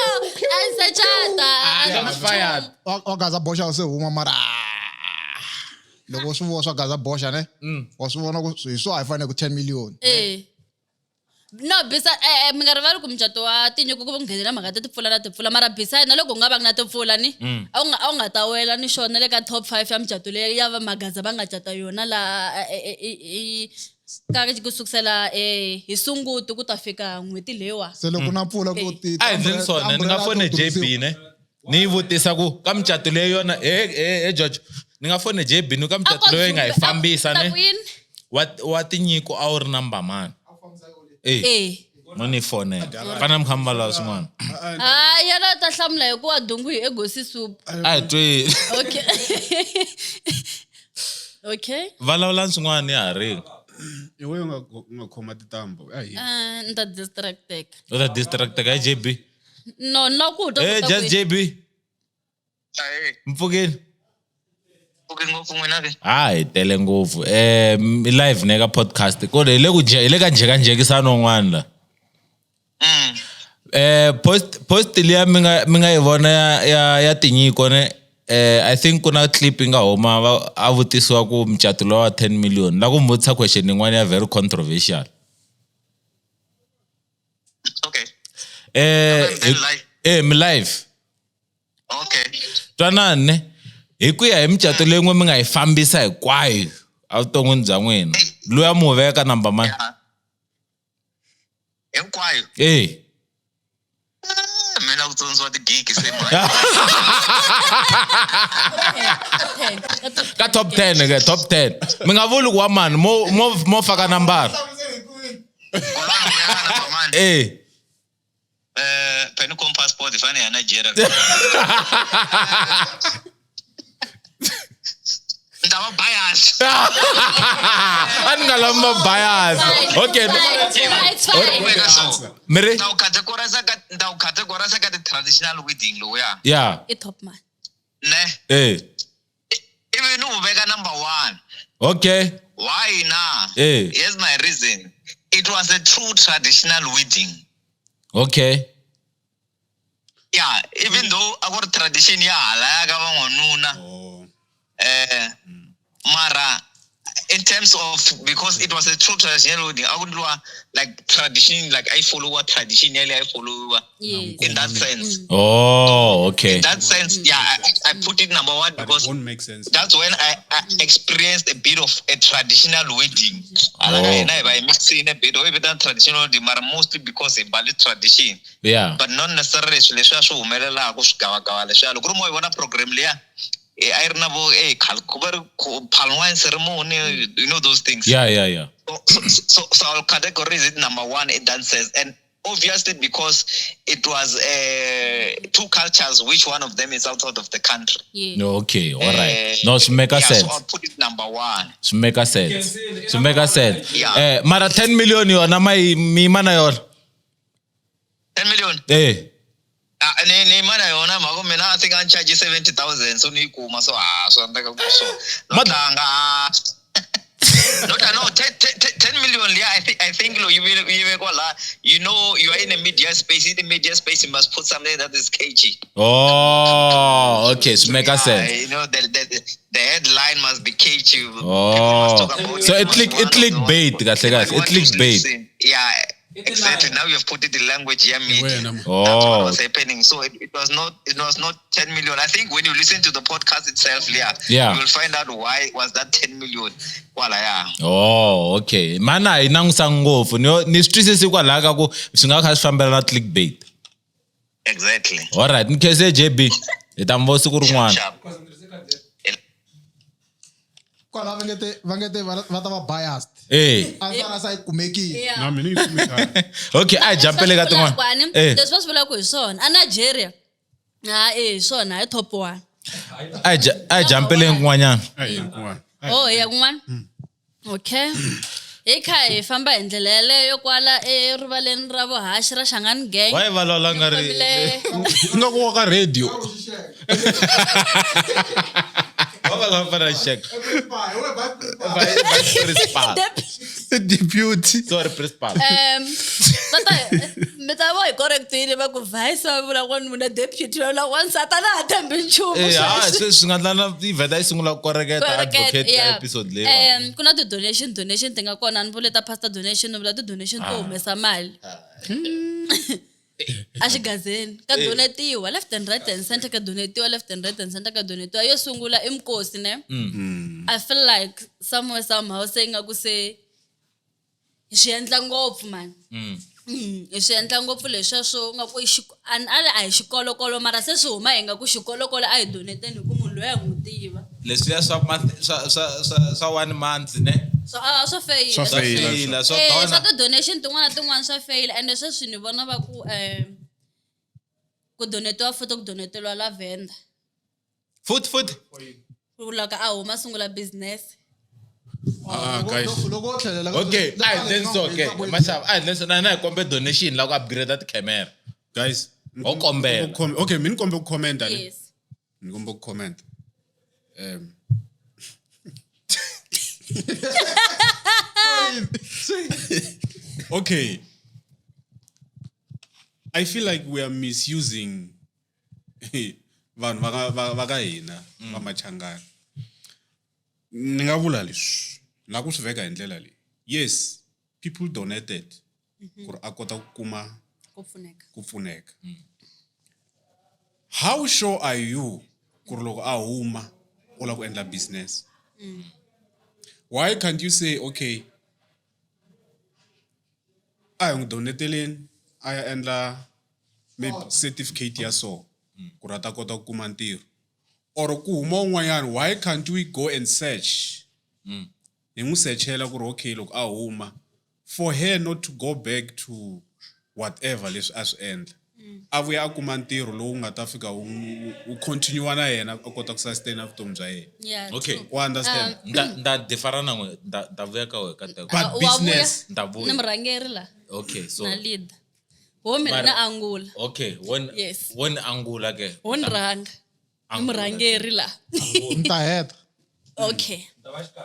a ni se cata. Shots fired Wa gaza boxa se huma mara ah, loko swi vona swa gaza boxa ne wa swi vona ku hi swo a hi fanele ku 10 million. Eh. No, bisa eh, mi nga rivali ku mucato wa tinyiko ku va ku nghenela mhaka ta timpfula na timpfula mara beside na loko ku nga vangi na timpfula ni a wu nga ta wela ni xona le ka top 5 ya micato leyi ya va magaza va nga cata yona laha ka ku sukusela hi Sunguti ku ta fika n'hweti leyiwa. Se loko na mpfula ku ti a hi endleni swona ni nga fone JB ne ni yi vutisa ku ka micato leyi yona he George ni nga fone JB ni ka micato leyi yi nga hi fambisa Ta ne ku yini? wa tinyiko a wu ri number mani eh Eh. no ni fonela fana mi kha mi vulavula swin'wana Hayi yena u ta hlamula hi ku wa dungu hi egosi soup. a hi twi Okay. Okay. vulavulani swin'wana ya ha ri i we u nga khoma tintambu a hi Ah, ni ta distracteka. u ta distracteka hi JB No, no ku twa eh ku ta just ku- JB Ahee, mpfukeni pfuke ngopfu n'wina ke. ha hi tele ngopfu i live ne ka podcast ko hi le ku hi le ka njhekanjhekisano un'wana la Post liya mi nga yi vona ya tinyiko ne I think ku na clip yi nga huma a vutisiwa ku mucato lowa wa 10 million la ku mi vutisa question yin'wana ya very controversial. Okay. I'm live. Mi live. Okay. Twanani ne hi ku ya hi micato leyi n'we mi nga yi fambisa hinkwayo evuton'wini bya n'wina loyi a mu veka number mani? Hinkwayo. Mina ku tsondziwa tigigi se mani. Ka top 10 ke top 10 mi nga vuli ku wa mani mo faka nambara. Phela ku passport fane ya Nigeria. Ndza va bias. A ni nga lavi ma bias. Okay. It's fine. Miri? Ndza ku categorize ka ti-traditional wedding lowuya. Yeah. I top man. Ne? Ivi ni wu veka number 1. Okay. Why na? Here's my reason. It was a true traditional wedding. Okay. Yeah, even though a ku ri tradition ya hala ka van'wanuna. Mara in terms of because it was a true traditional wedding, I would like tradition, like I follow what tradition I follow in that sense. Oh, okay. In that sense, yeah, I put it number 1 because it won't make sense. That's when I experienced a bit of a traditional wedding. I mixing a bit of traditional wedding, but mostly because it's valid tradition. Yeah. But not necessarily program I ceremony, you know those things. Yeah. So I'll categorize it number 1 in that sense. And obviously because it was two cultures, which one of them is outside of the country. Yeah. Okay, all right. No, it make sense. So I'll put it number 1. It make sense. It make sense. Yeah. Mara 10 million yona mi mana yona. 10 million? Ni mana yona mako mina I think I'm charging 70,000 so ni kuma so so so no no 10 million yeah, I think you will you know you are in a media space. In the media space you must put something that is catchy. Oh, okay, so make sense. You know the headline must be catchy. Oh, so it clickbait, guys, it clickbait. Yeah. Exactly. Now you've put it in language, yeah, media. Oh. That's what was happening. So it was not 10 million. I think when you listen to the podcast itself, yeah, you will find out why was that 10 million. Wala, yeah. Oh, okay. Mana i nangusa ngopfu. Ni swi twisisi kwalaho ka ku swi nga kha swi fambelana na clickbait. Exactly. All right, ni khense JB. Hi ta mi vona siku rin'wana. Kwala va nge te va ta va biased. Answer sa yi kumekile. Na mina yi kumekile. Okay, a jumpele ka tin'wana. Leswi va swi vulaka hi swona. A Nigeria. Hi swona, hi top 1. A jumpele kun'wanyana. Oh, ya kun'wana. Okay. Hi kha hi famba hi ndlela yeleyo kwala erivaleni ra vuhaxi ra Shangani Gang. Why va lwala nga ri nga ku ka radio. Deputy. Sorry, principal. Mi ta va hi correctile va ku vice va vula n'wanuna deputy va vula wansati a na ha thembi nchumu. Se swi nga ndla na yi vheta yi sungula ku koreketa advocate ka episode leyi. Ku na ti-donation ti nga kona ni vule ta pastor donation ni vula ti-donation to humesa mali. A xigazeni ka donetiwa left and right and center ka donetiwa left and right and center ka donetiwa yo sungula i Mkosi ne. I feel like somewhere somehow se nga ku se swi endla ngopfu man. Swi endla ngopfu leswiya swo nga ku a hi xikolokolo mara se swi huma hi nga ku xikolokolo a hi doneteni hi ku munhu loyi a n'wi tiva leswiya swa 1 month ne. Swa feyila swa ti-donation tin'wana na tin'wana swa feyila ende sweswi ni vona va ku ku donetiwa futhi ku doneteriwa lavender futhi loko a huma sungula business. Guys. Okay, I then so okay. Mashava, I then so na kombe donation la ku upgrade ti camera. Guys, o kombela. Okay, mina kombe ku comment ale. Yes. Ni kombe ku comment. Okay. I feel like we are misusing vanhu va ka va ka hina va Machangana. Ni nga vula leswi na ku swi veka hi ndlela leyi. Yes, people donated ku ri a kota ku kuma Ku pfuneka. Ku pfuneka. How sure are you ku ri loko a huma u lava ku endla business? Why can't you say okay a hi n'wi doneteleni a ya endla maybe certificate ya so ku ri a ta kota ku kuma ntirho or ku huma un'wanyana why can't we go and search hi n'wi sechela ku ri okay loko a huma for her not to go back to whatever leswi a swi endla a vuya a kuma ntirho lowu nga ta fika wu continue na yena a kota ku sustain vutomi bya yena. Yeah, Okay. true. Wa understand? Nda differa na n'we nda vuya ka wena ka teko. But Wa vuya? business. Nda vuya. Ni murhangeri la. Okay, so Na lead. Ho mina Mara- na angula. Okay, won Yes. won angula ke. Ho ni rhanga. Ni Angula. murhangeri la. Ni ta heta. Okay.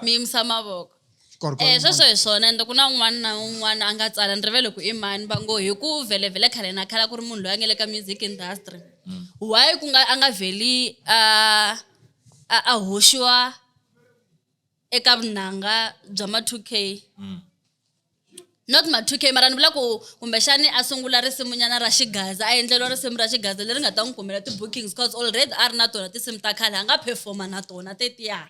Mi yimisa mavoko. Xikorokoro Sweswo hi swona ende ku na un'wana na un'wana a nga tsala ni rivele ku i mani va ngo hi ku vhelevhele khale na khale a ku ri munhu loyi a nga le ka music industry. Why ku nga a nga vheli a hoxiwa eka vunanga bya ma 2K? Not ma 2K mara ni vula ku kumbexani a sungula risimunyana ra xigaza a endleriwa risimu ra xigaza leri nga ta n'wi kumela ti-bookings because already a ri na tona tinsimu ta khale a nga performa na tona tetiya.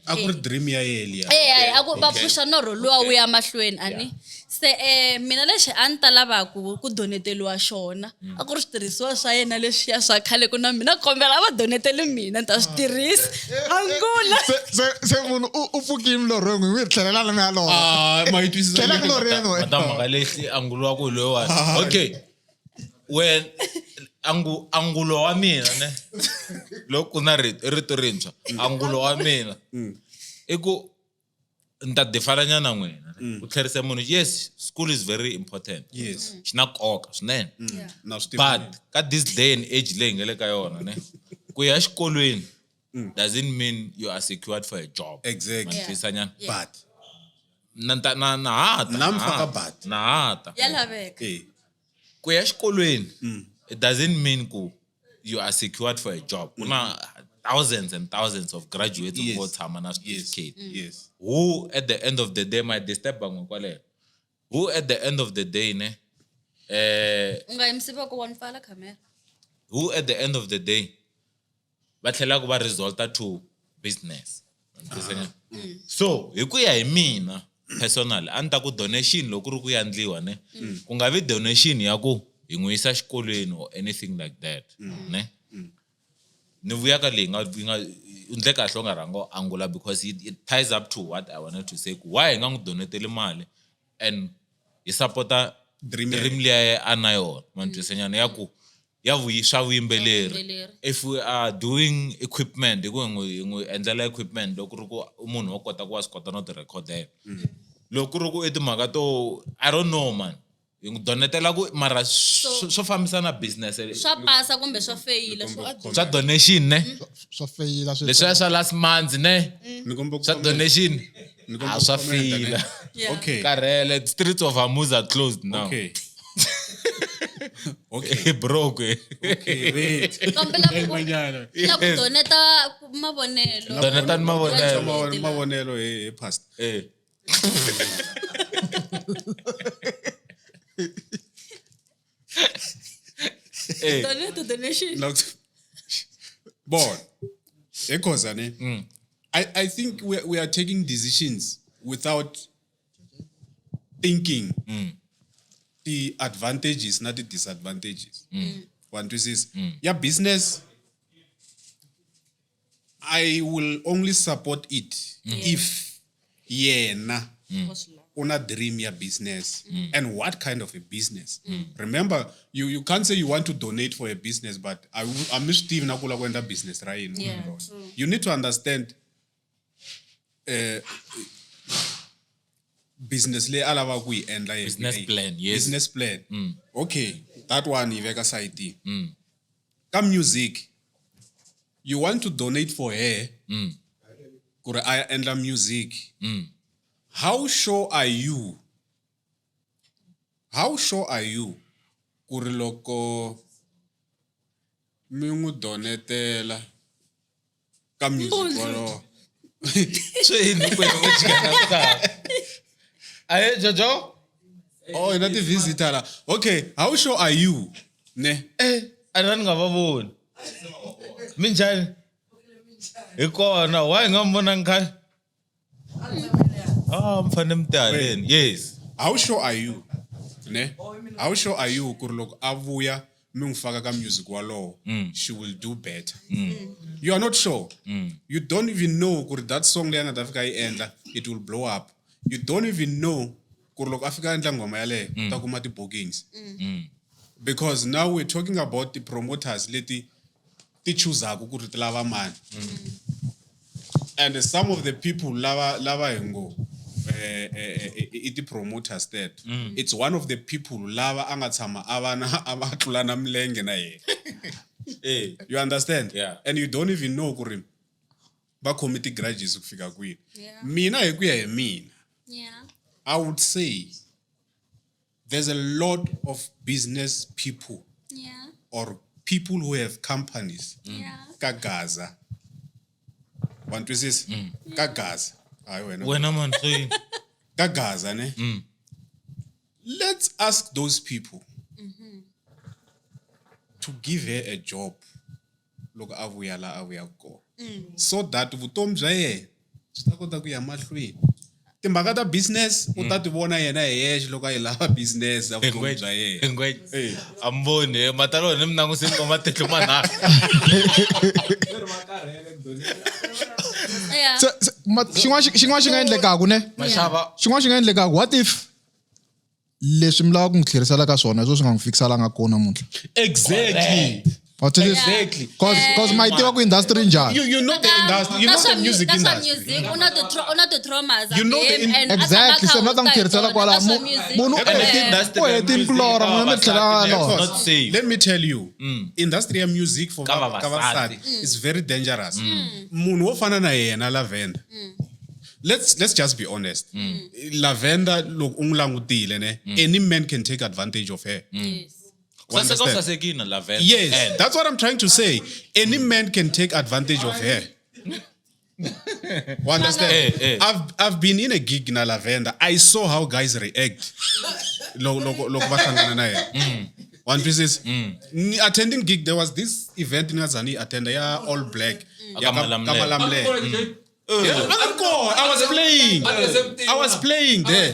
A ku ri dream ya yena liya. Eh, a ku va pfuxa norho luwa wu ya mahlweni a ni. Se mina lexi a ni ta lava ku doneteliwa xona a ku ri switirhisiwa swa yena leswiya swa khale ku na mina kombela a va doneteli mina ni ta swi tirhisa. Angula. Se munhu u pfukile milorhweni n'wi tlhelela na mi ya lorha. Ah, ma yi twisisa. Tlhela milorhweni wena. Mata mhaka leyi anguliwaka hi loyiwani. Okay. Wen angulo wa mina ne. Loko ku na rito rintshwa, angulo wa mina. I ku ni ta different nyana n'wina. Ku tlherisa munhu, yes, school is very important. Yes. Xi na nkoka swinene. Na swi tiva. But ka this day and age leyi hi nga le ka yona ne, ku ya xikolweni doesn't mean you are secured for a job. Exactly. Ma twisisa nyana? Yeah. But Na ta, na, na ha ta, Na na mfaka ha but. Na ha ta. Ya laveka. Eh. Ku ya xikolweni, it doesn't mean ku you are secured for a job. Ku na thousands and thousands of graduates Yes. vo tshama na Yes. certificate. Yes. Who at the end of the day might disturb van'we kwaleno. Who at the end of the day ne, U nga yimisi voko wa ni pfala camera. Who at the end of the day va tlhela ku va resulta to business. So hi ku ya hi mina personally a ni ta ku donation loko ku ri ku ya endliwa ne, ku nga vi donation ya ku hi n'wi yisa xikolweni or anything like that ne. Ni vuya ka leyi nga u ndle kahle u nga rhanga u angula because it ties up to what I wanted to say ku why hi nga n'wi doneteli mali and hi support-a Dream ya dream liya a na yona ma ni twisisa nyana ya ku ya swa vuyimbeleri. Vuyimbeleri. If we are doing equipment, hi ku hi n'wi endlela equipment loko ku ri ku munhu wa kota ku wa swi kota no ti rhekhodela. Loko ku ri ku i timhaka to I don't know man. Hi n'wi donetela ku mara swo fambisana business. Swa pasa kumbe swa feyila, swo Swa donation ne? Swa feyila swi Leswiya swa last month ne? Ni komba ku Swa comment. donation. Ni komba A ku swa comment, ne? feyila. Yeah. Okay. Karhele, streets of Hormuz are closed now. Okay. Okay. Broke. Okay, wait. Kombela ku Manyana. na ku doneta mavonelo. Doneta mavonelo. Mavonelo hi past. Eh. Eh. Doneta donation. Bon. Ekhoza ne. I think we are taking decisions without thinking the advantages, not the disadvantages. One two six. Yeah, business. I will only support it if yena una dream ya business. And what kind of a business? Remember, you can't say you want to donate for a business, but I'm Steve nakula kwenda business, right? Yeah, true. You need to understand business le alava ku yi endla yena. Business plan, yes. Business plan. Okay, that one yi veka side. Ka music, you want to donate for her ku ri a ya endla music. How sure are you? How sure are you Ku ri loko mi n'wi donetela ka music wolowo. Swi yini kwenu u jika na misava? Ahe Jojo? Oh, ina ti-visitor la. Okay, how sure are you? Ne? Eh, a ni nga va voni. Minjhani? Hi kona, why hi nga mi vonangi khale? Ah, mi fanele mi ti haleni. Yes. How sure are you? Ne? How sure are you ku ri loko a vuya mi n'wi faka ka music walowo, she will do better. You are not sure. You don't even know ku ri that song leyi a nga ta fika yi endla, it will blow up. You don't even know ku ri loko a fika a endla nghoma yaleyo, u ta kuma ti-bookings. Because now we're talking about the promoters leti ti choosaku ku ri ti lava mani. And some of the people lava lava hi ngo i ti-promoters teto. It's one of the people lava a nga tshama a va na a va tlula na milenge na yena. Eh. You understand? Yeah. And you don't even know ku ri va khome ti-grudges ku fika kwihi. Yeah. Mina hi ku ya hi mina, Yeah. I would say there's a lot of business people Yeah. or people who have companies Yeah. ka Gaza. Wa ni twisisa? Ka Gaza. Hayi wena. Wena man, swi yini? Ka Gaza ne? Let's ask those people to give her a job loko a vuya la a vuya kona. So that vutomi bya yena byi ta kota ku ya mahlweni. Timhaka ta business u ta ti vona yena hi yexe loko a yi lava business ya vutomi bya yena. Ngwenya. Eh. A mi voni, eh, matalo ni mi languseni ka matihlo manharhu. Yeah. Xin'wana xi nga endlekaku ne? Maxava. Xin'wana xi nga endlekaku, what if leswi mi lava ku n'wi tlherisela ka swona hi swo swi nga n'wi fikiselanga kona namuntlha? Exactly. Wa twisisa? Exactly. Cause ma yi tiva ku industry njhani. You know the industry, you know the music That's industry. music. U na ti u na ti-traumas You know the him and a tshama Exactly. a Se kha mi la ta n'wi a tlherisela huta hi kwala. tona, ka swa music. Munhu And the industry u hetini ku lorha, n'wina mi tlhela a lorha. Not safe. Let me tell you, industry ya music for Ka ka vavasati. vavasati is very dangerous. Munhu wo fana na yena Lavender. Let's just be honest. Lavender loko u n'wi langutile ne, any man can take advantage of her. Yes. You Saseka u understand? sasekile Lavender. Yes, And that's what I'm trying to say. Any man can take advantage of her. You understand? Eh, eh. I've been in a gig na Lavender. I saw how guys react. Loko loko va hlangana na yena. One pieces. Ni attending gig, there was this event in Azani attend ya all black. Ya Ka Malamulele. ka Malamulele. Yeah, I was playing. I was playing there.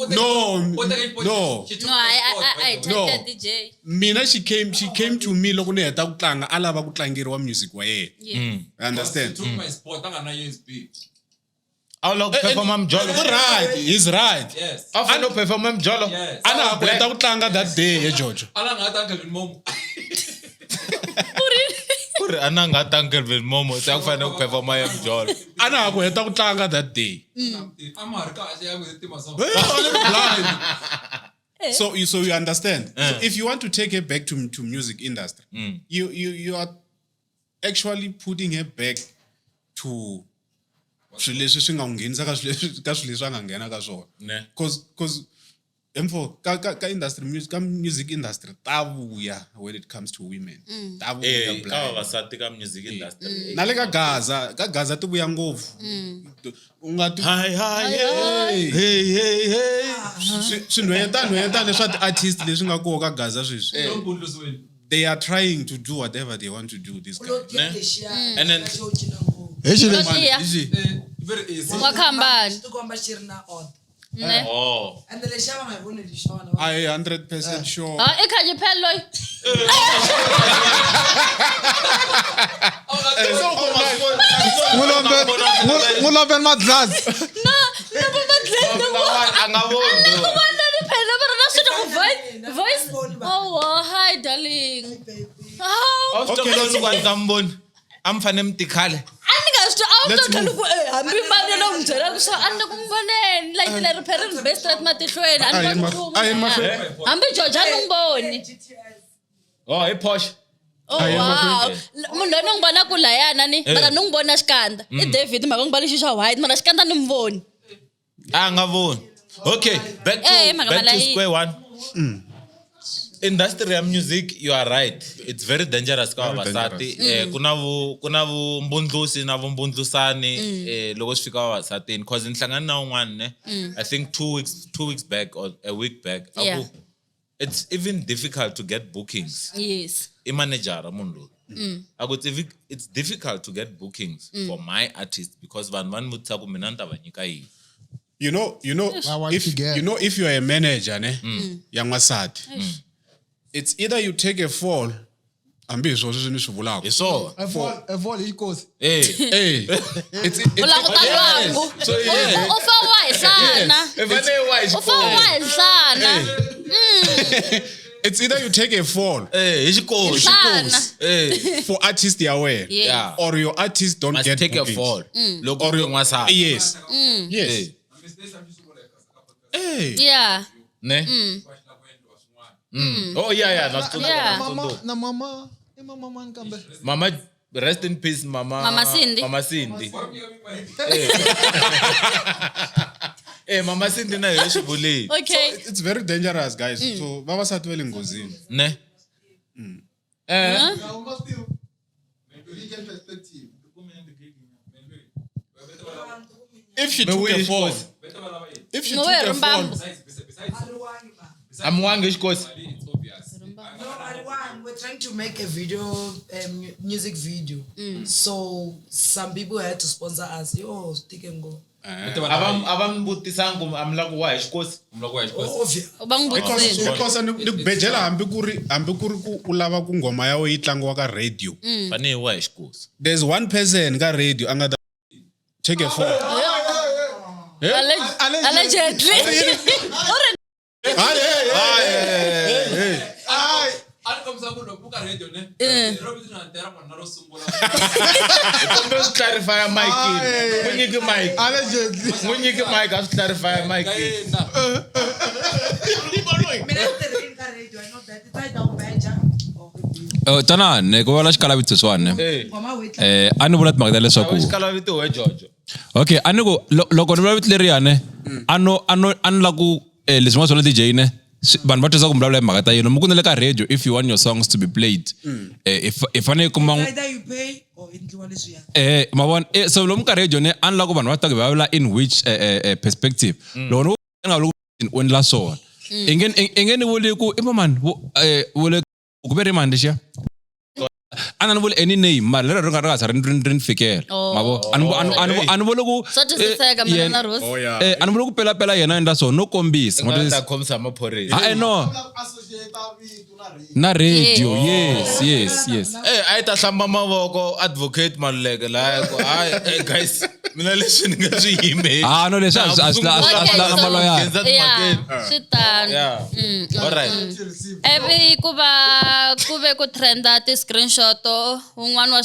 No, no. No, I No. take that DJ. Mina she came to me loko ni heta ku tlanga a lava ku tlangeriwa music wa yena. Yes. You understand? Took my spot, a nga na USB. a wu lava ku performa mjolo. He's right. He's right. Yes. A wu fanele ku performa mjolo. Yes. A na ha ku heta ku tlanga that day he Jojo. A la nga ta Uncle Momo. Ku ri a na nga ta Uncle Momo, se a ku fanele ku performa ya mjolo. A na ha ku heta ku tlanga that day. A ma ha ri kahle ya n'wi tima song. Eh, I was blind. So you understand. So if you want to take her back to music industry, you are actually putting her back to swilo leswi swi nga n'wi nghenisa ka swilo leswi ka swilo leswi a nga nghena ka swona. Ne. Cause emfo ka ka ka industry music ka music industry ta vuya when it comes to women. Ta vuya Eh, ka blind. vavasati ka music industry. Na le ka Gaza, ka Gaza ti vuya ngopfu. U nga ti Hi, hi, Hey. hey, hey, hey. Swinhwanyetana nhwanyetana leswa ti-artist leswi nga koho ka Gaza sweswi. Don't put loose win. They are trying to do whatever they want to do this guy. And then- Hi xi lexi. Tiya. Is it? Eh, very easy. Wa khambani. Tikomba xi ri na order. Ne. Oh. Ende lexiya va nga hi voneli xona. I 100% sure. Ah, i Kanye Phel loyi. N'wi lombeni madlazi. No, no, va va dlele A nga voni. Ku vona ni phela va ri na swilo ku voice voice. Oh, wow, hi darling. How? A wu swi Okay, tiva let's loko a ndzi nga mi voni. A mi fanele mi ti khale. A ni nga swi twi, a wu Let's twa move. ku eh hambi mani lo n'wi byela ku swa a ni ku n'wi voneni like leri phela ri be straight matihlweni a ni A hi voni ma- nchumu. a hi mahlweni. Hambi George a ni n'wi voni. Oh, hi Porsche. Oh A hi wow. mahlweni. Munhu loyi ni n'wi vonaka layana ni mara ni n'wi vona xikandza. I David mhaka n'wi vona xi xa white mara xikandza ni n'wi voni. A nga voni. Okay, back to, Eh, mhaka back to malayi. square one. Industry ya music, you are right, it's very dangerous ka Very vavasati. Ku na vumbundlusi na vumbundlusani loko swi fika vavasatini, cause ni hlangane na un'wana ne, I think 2 weeks back or a week back, a ku it's even difficult to get bookings. I manejara munhu loyi a ku it's difficult to get bookings for my artist because vanhu va ni vutisa ku mina ni ta va nyika yini. I want If to get- you know, if you are a manager ne ya n'wansati, it's either you take a fall, hambi hi swona sweswi ni swi vulaka. Hi swona. A fall hi xikosi. Eh. Eh, U languta lwangu. So, yeah. U fa wa hi nhlana. I fanele wa hi U fa wa hi nhlana. It's either you take a fall eh hi xikosi. Nhlana. Eh. for artist ya wena Yeah. or your artist don't Must get take a bookings. fall loko u ri n'wansati. Yes. Eh. Eh. Ne. Oh yeah, na tsundzuka, na Mama tsundzuka. na mama i mama mani kambe? Mama, rest in peace, mama. Mama Cindy. Mama Cindy. Eh, mama Cindy na yo swi vuleni. Okay. It's very dangerous, guys. So vavasati va le nghozini. Ne. Eh. If she Me took a wi- fall, if she Ngo took we a fall, Rumbambo. A mi wangi xikosi. No, Ariwan, we're trying to make a video, music video. So some people had to sponsor us. Yo, stick and go. A va mi vutisangi ku a mi lava ku wa hi xikosi? Obvious. Va n'wi vutisile. Because ni ku bejela hambi ku ri ku u lava ku nghoma ya wena yi tlangiwa ka radio, Fanele hi wa hi xikosi. There's one person ka radio a nga ta take a fall. Allegedly. U ri Hayi, hey, hey, hey, hey. A ni kombisa ku loko ka radio ne ro vito na tera n'wana ro sungula. Kumbe swi clarify mic. N'wi nyiki mic. Allegedly. N'wi nyiki mic a swi clarify mic. Ka yena. Mina ni tirhile ka radio, I know that. It's either ubeja or Eh, tanani ku vula xikalavito swani. Eh. ngoma we tla- Eh, a ni vula timhaka ta leswaku Xikalavito we Jojo. Okay, a ni ku loko ni vula vito leriyani, a ni la ku leswi nga swona DJ ne vanhu va twisa ku vulavula hi mhaka ta yini mi ku na le ka radio, if you want your songs to be played, i fanele i kuma Either you pay or endliwa leswiya. Ma vona, so lomu ka radio ne a ni la ku vanhu va ta ku vulavula in which perspective. Loko ni ku nga vuli ku u endla swona, i nge ni vuli ku i mamani vule ku ve ri mani lexiya a na ni vuli any name, mara lero ri nga za ri ni fikela. Oh. Ma vo a ni vuli ku Swa twisiseka mina na Rose. Oh yeah. A ni vuli ku pelapela yena endla swona no kombisa. Ma Nga twisisa? ta khomisa maphorisa. Ah, no, na radio, yes. Eh, a yi ta hlamba mavoko advocate Maluleke laya ku hayi, eh, guys, mina leswi ni nga swi yimeli. Ah, no, leswi a swi langa maloyara. Nghenisa Yeah, timhakeni. swi tano. Yeah. All right. Ivi ku va ku ve ku trenda ti-screenshot, wun'wana wa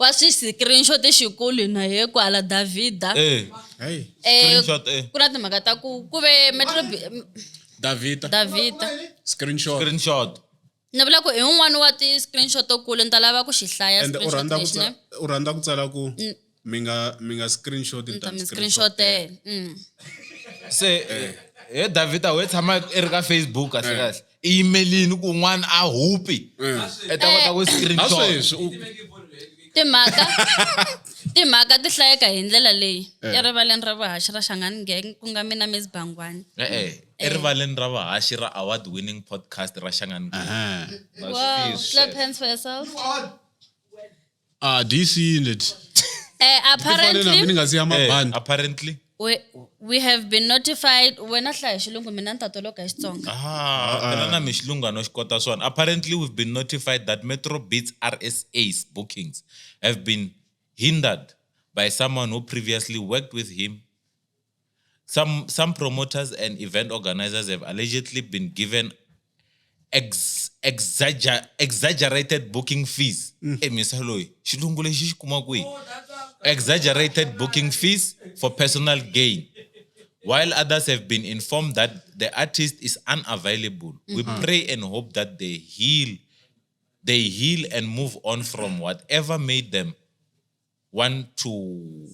swi-screenshot xikulu na ye kwala Davida. Eh, Hey. screenshot, eh. Ku na timhaka ta ku ve Metro Davita. Davida. Screenshot. Screenshot. Ni vula ku hi wun'wana wa ti-screenshot to kulu ni ta lava ku xi hlaya And u screenshot rhandza ku lexi ne. u rhandza ku tsala ku mi nga screenshot Ni ta ni mi ta screenshotela. Se he Davida we tshama i ri ka Facebook kahle kahle. I yimelini ku un'wana a hupi. I ta kota ku A screenshot. sweswi Timhaka ti hlayeka hi ndlela leyi erivaleni ra vuhaxi ra Shangani Gang ku nga mina Miss Bangwani. Eh, erivaleni ra vahaxi ra award winning podcast ra Shangani. Ah. Wow, clap hands for yourself. Ah, DC leti. Eh, Fanele na apparently mina nga siya mabandi. Apparently. we have been notified, wena hlaya hi xilungu mina ni ta toloka hi Xitsonga. Ah, phela na mi xilungu no xi kota swona. Apparently we've been notified that Metro Beats RSA's bookings have been hindered by someone who previously worked with him. Some promoters and event organizers have allegedly been given exaggerated booking fees. Eh, misa loyi, xilungu lexi xi kuma kwihi? Exaggerated booking fees for personal gain. While others have been informed that the artist is unavailable, we pray and hope that they heal and move on from whatever made them want to,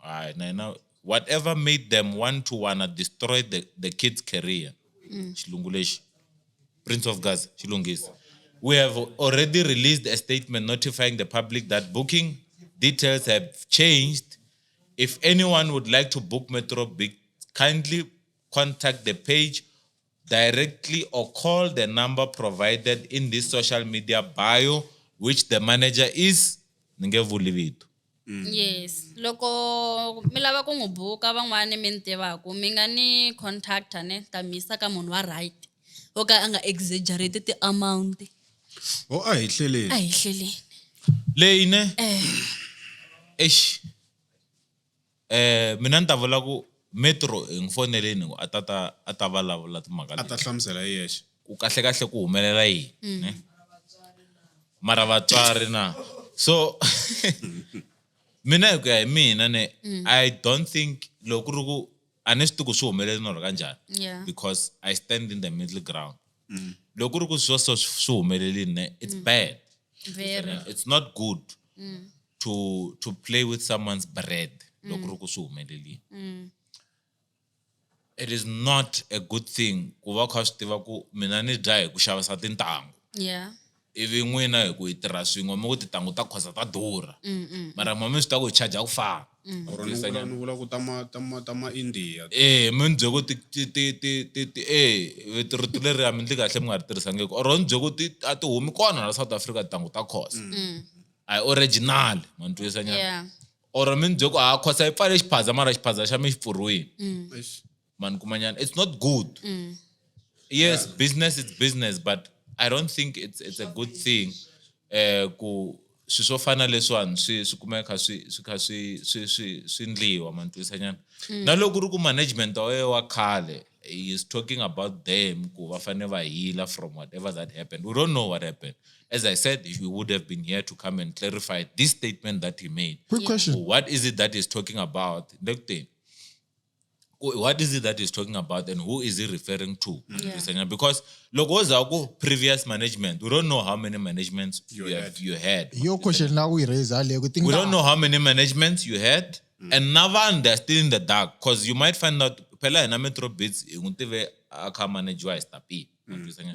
I know, whatever made them want to wanna destroy the kid's career. Xilungu lexi. Prince of Gaza, xilungisi. We have already released a statement notifying the public that booking details have changed. If anyone would like to book Metro Big, kindly contact the page directly or call the number provided in this social media bio, which the manager is ni nge vuli vito. Yes, loko mi lava ku n'wi buka van'wani mi ni tivaku mi nga ni contacta ne ta mi yisa ka munhu wa right wo ka a nga exaggerate ti-amount. O a hi hleleni. A hi hleleni. Leyi ne? Eish. Mina ni ta vula ku Metro hi n'wi foneleni ku a ta ta a ta vulavula timhaka A ta leti. hlamusela hi yexe. Ku kahle kahle ku humelela yini, ne? Mara vatswari na. So mina hi ku ya hi mina ne, I don't think loko ku ri ku a ni swi tivi ku swi humelele or kanjhani. Because I stand in the middle ground. Loko ku ri ku swo so swi humelerile ne, it's bad. Very. It's not good to play with someone's bread. Loko ku ri ku swi humelerile. It is not a good thing ku va u kha swi tiva ku mina ni dya hi ku xavisa tintangu. Ivi n'wina hi ku hi tirha swin'we mi ku tintangu ta khosa ta durha. Mara mi swi tiva ku hi charge ku fana. Or ni vula ku ta ma India. Mi ni byele ku ti, ti, ti, ti, ti, ti, rito leri a mi ndli kahle mi nga ri tirhisangiki. Or ni byele ku ti, a ti humi kona la South Africa tintangu ta khosa. A hi original, ma ni twisisa nyana. Or mi ni byele ku a khosa yi pfale xiphaza mara xiphaza xa mi xi pfuriwile. Ma ni kuma nyana. It's not good. Yes, business is business, but I don't think it's a good thing. Ku swi swo fana leswiwani swi kumeka swi kha swi ndliwa, ma ni twisisa nyana. Na loko ku ri ku management wa yena wa khale, he is talking about them ku va fanele va heal from whatever that happened. We don't know what happened. As I said, he would have been here to come and clarify this statement that he made. Quick question. What is it that he's talking about? Look, thing. What is it that he's talking about and who is he referring to? Because loko wo ku previous management, we don't know how many managements You had. you had. Your question now we raise ale ku We don't know how many managements you had. And now they're still in the dark because you might find out phela hina Metro Beats hi n'wi tive a kha manage wa hi Stapi.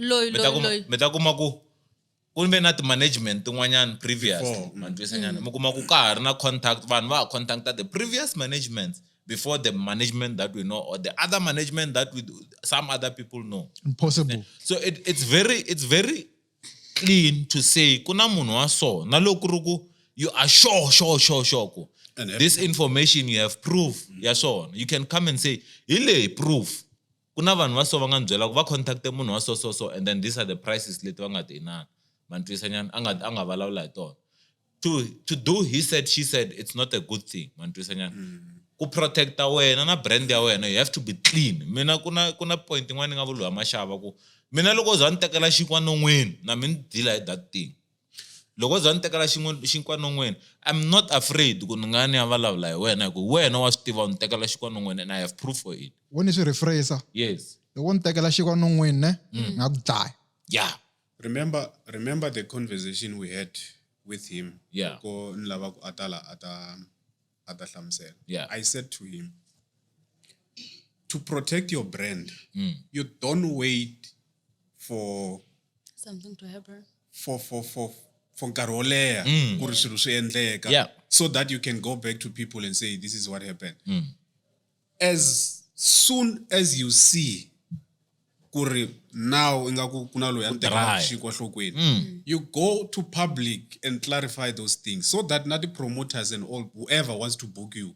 Loyi, Mi ta loyi, kuma, loyi. mi ta kuma ku ku ve na ti-management tin'wanyana previous. Before. Ma twisisa nyana. Mi kuma ku ka ha ri na contact, vanhu va ha contacta the previous management before the management that we know or the other management that we some other people know. Impossible. So it's very clean to say ku na munhu wa so na loko ku ri ku you are sure, sure, sure, sure ku And this information you have proof ya swona. You can come and say hi leyi proof. Ku na vanhu va so va nga ni byela ku va contacte munhu wa so, so, so, and then these are the prices leti va nga ti inana. Ma ni twisisa nyana? A nga vulavula hi tona. To do he said, she said, it's not a good thing. Ma ni twisisa nyana? Ku protecta wena na brand ya wena, you have to be clean. Mina ku na point yin'wana ni nga vula Mashava ku mina loko za ni tekela xinkwa non'wini, na mi ni deal hi that thing. Loko za ni tekela xinkwa non'wini, I'm not afraid ku ni nga ni ya vulavula hi wena, hi ku wena wa swi tiva u ni tekela xinkwa non'wini and I have proof for it. Wo ni swi rephrase? Yes. Loko ni tekela xinkwa non'wini, ne? Nga ku dlaya. Yeah. Remember the conversation we had with him. Yeah. Ko ni lava ku atala ata hlamusela. Yeah. I said to him, to protect your brand, you don't wait for something to happen. For nkarhi wo leha ku ri swilo swi endleka. Yeah. So that you can go back to people and say this is what happened. As soon as you see ku ri now ingaku ku na loyi a ni tekelaka Dry. xinkwa enhlokweni, you go to public and clarify those things so that not the promoters and all whoever wants to book you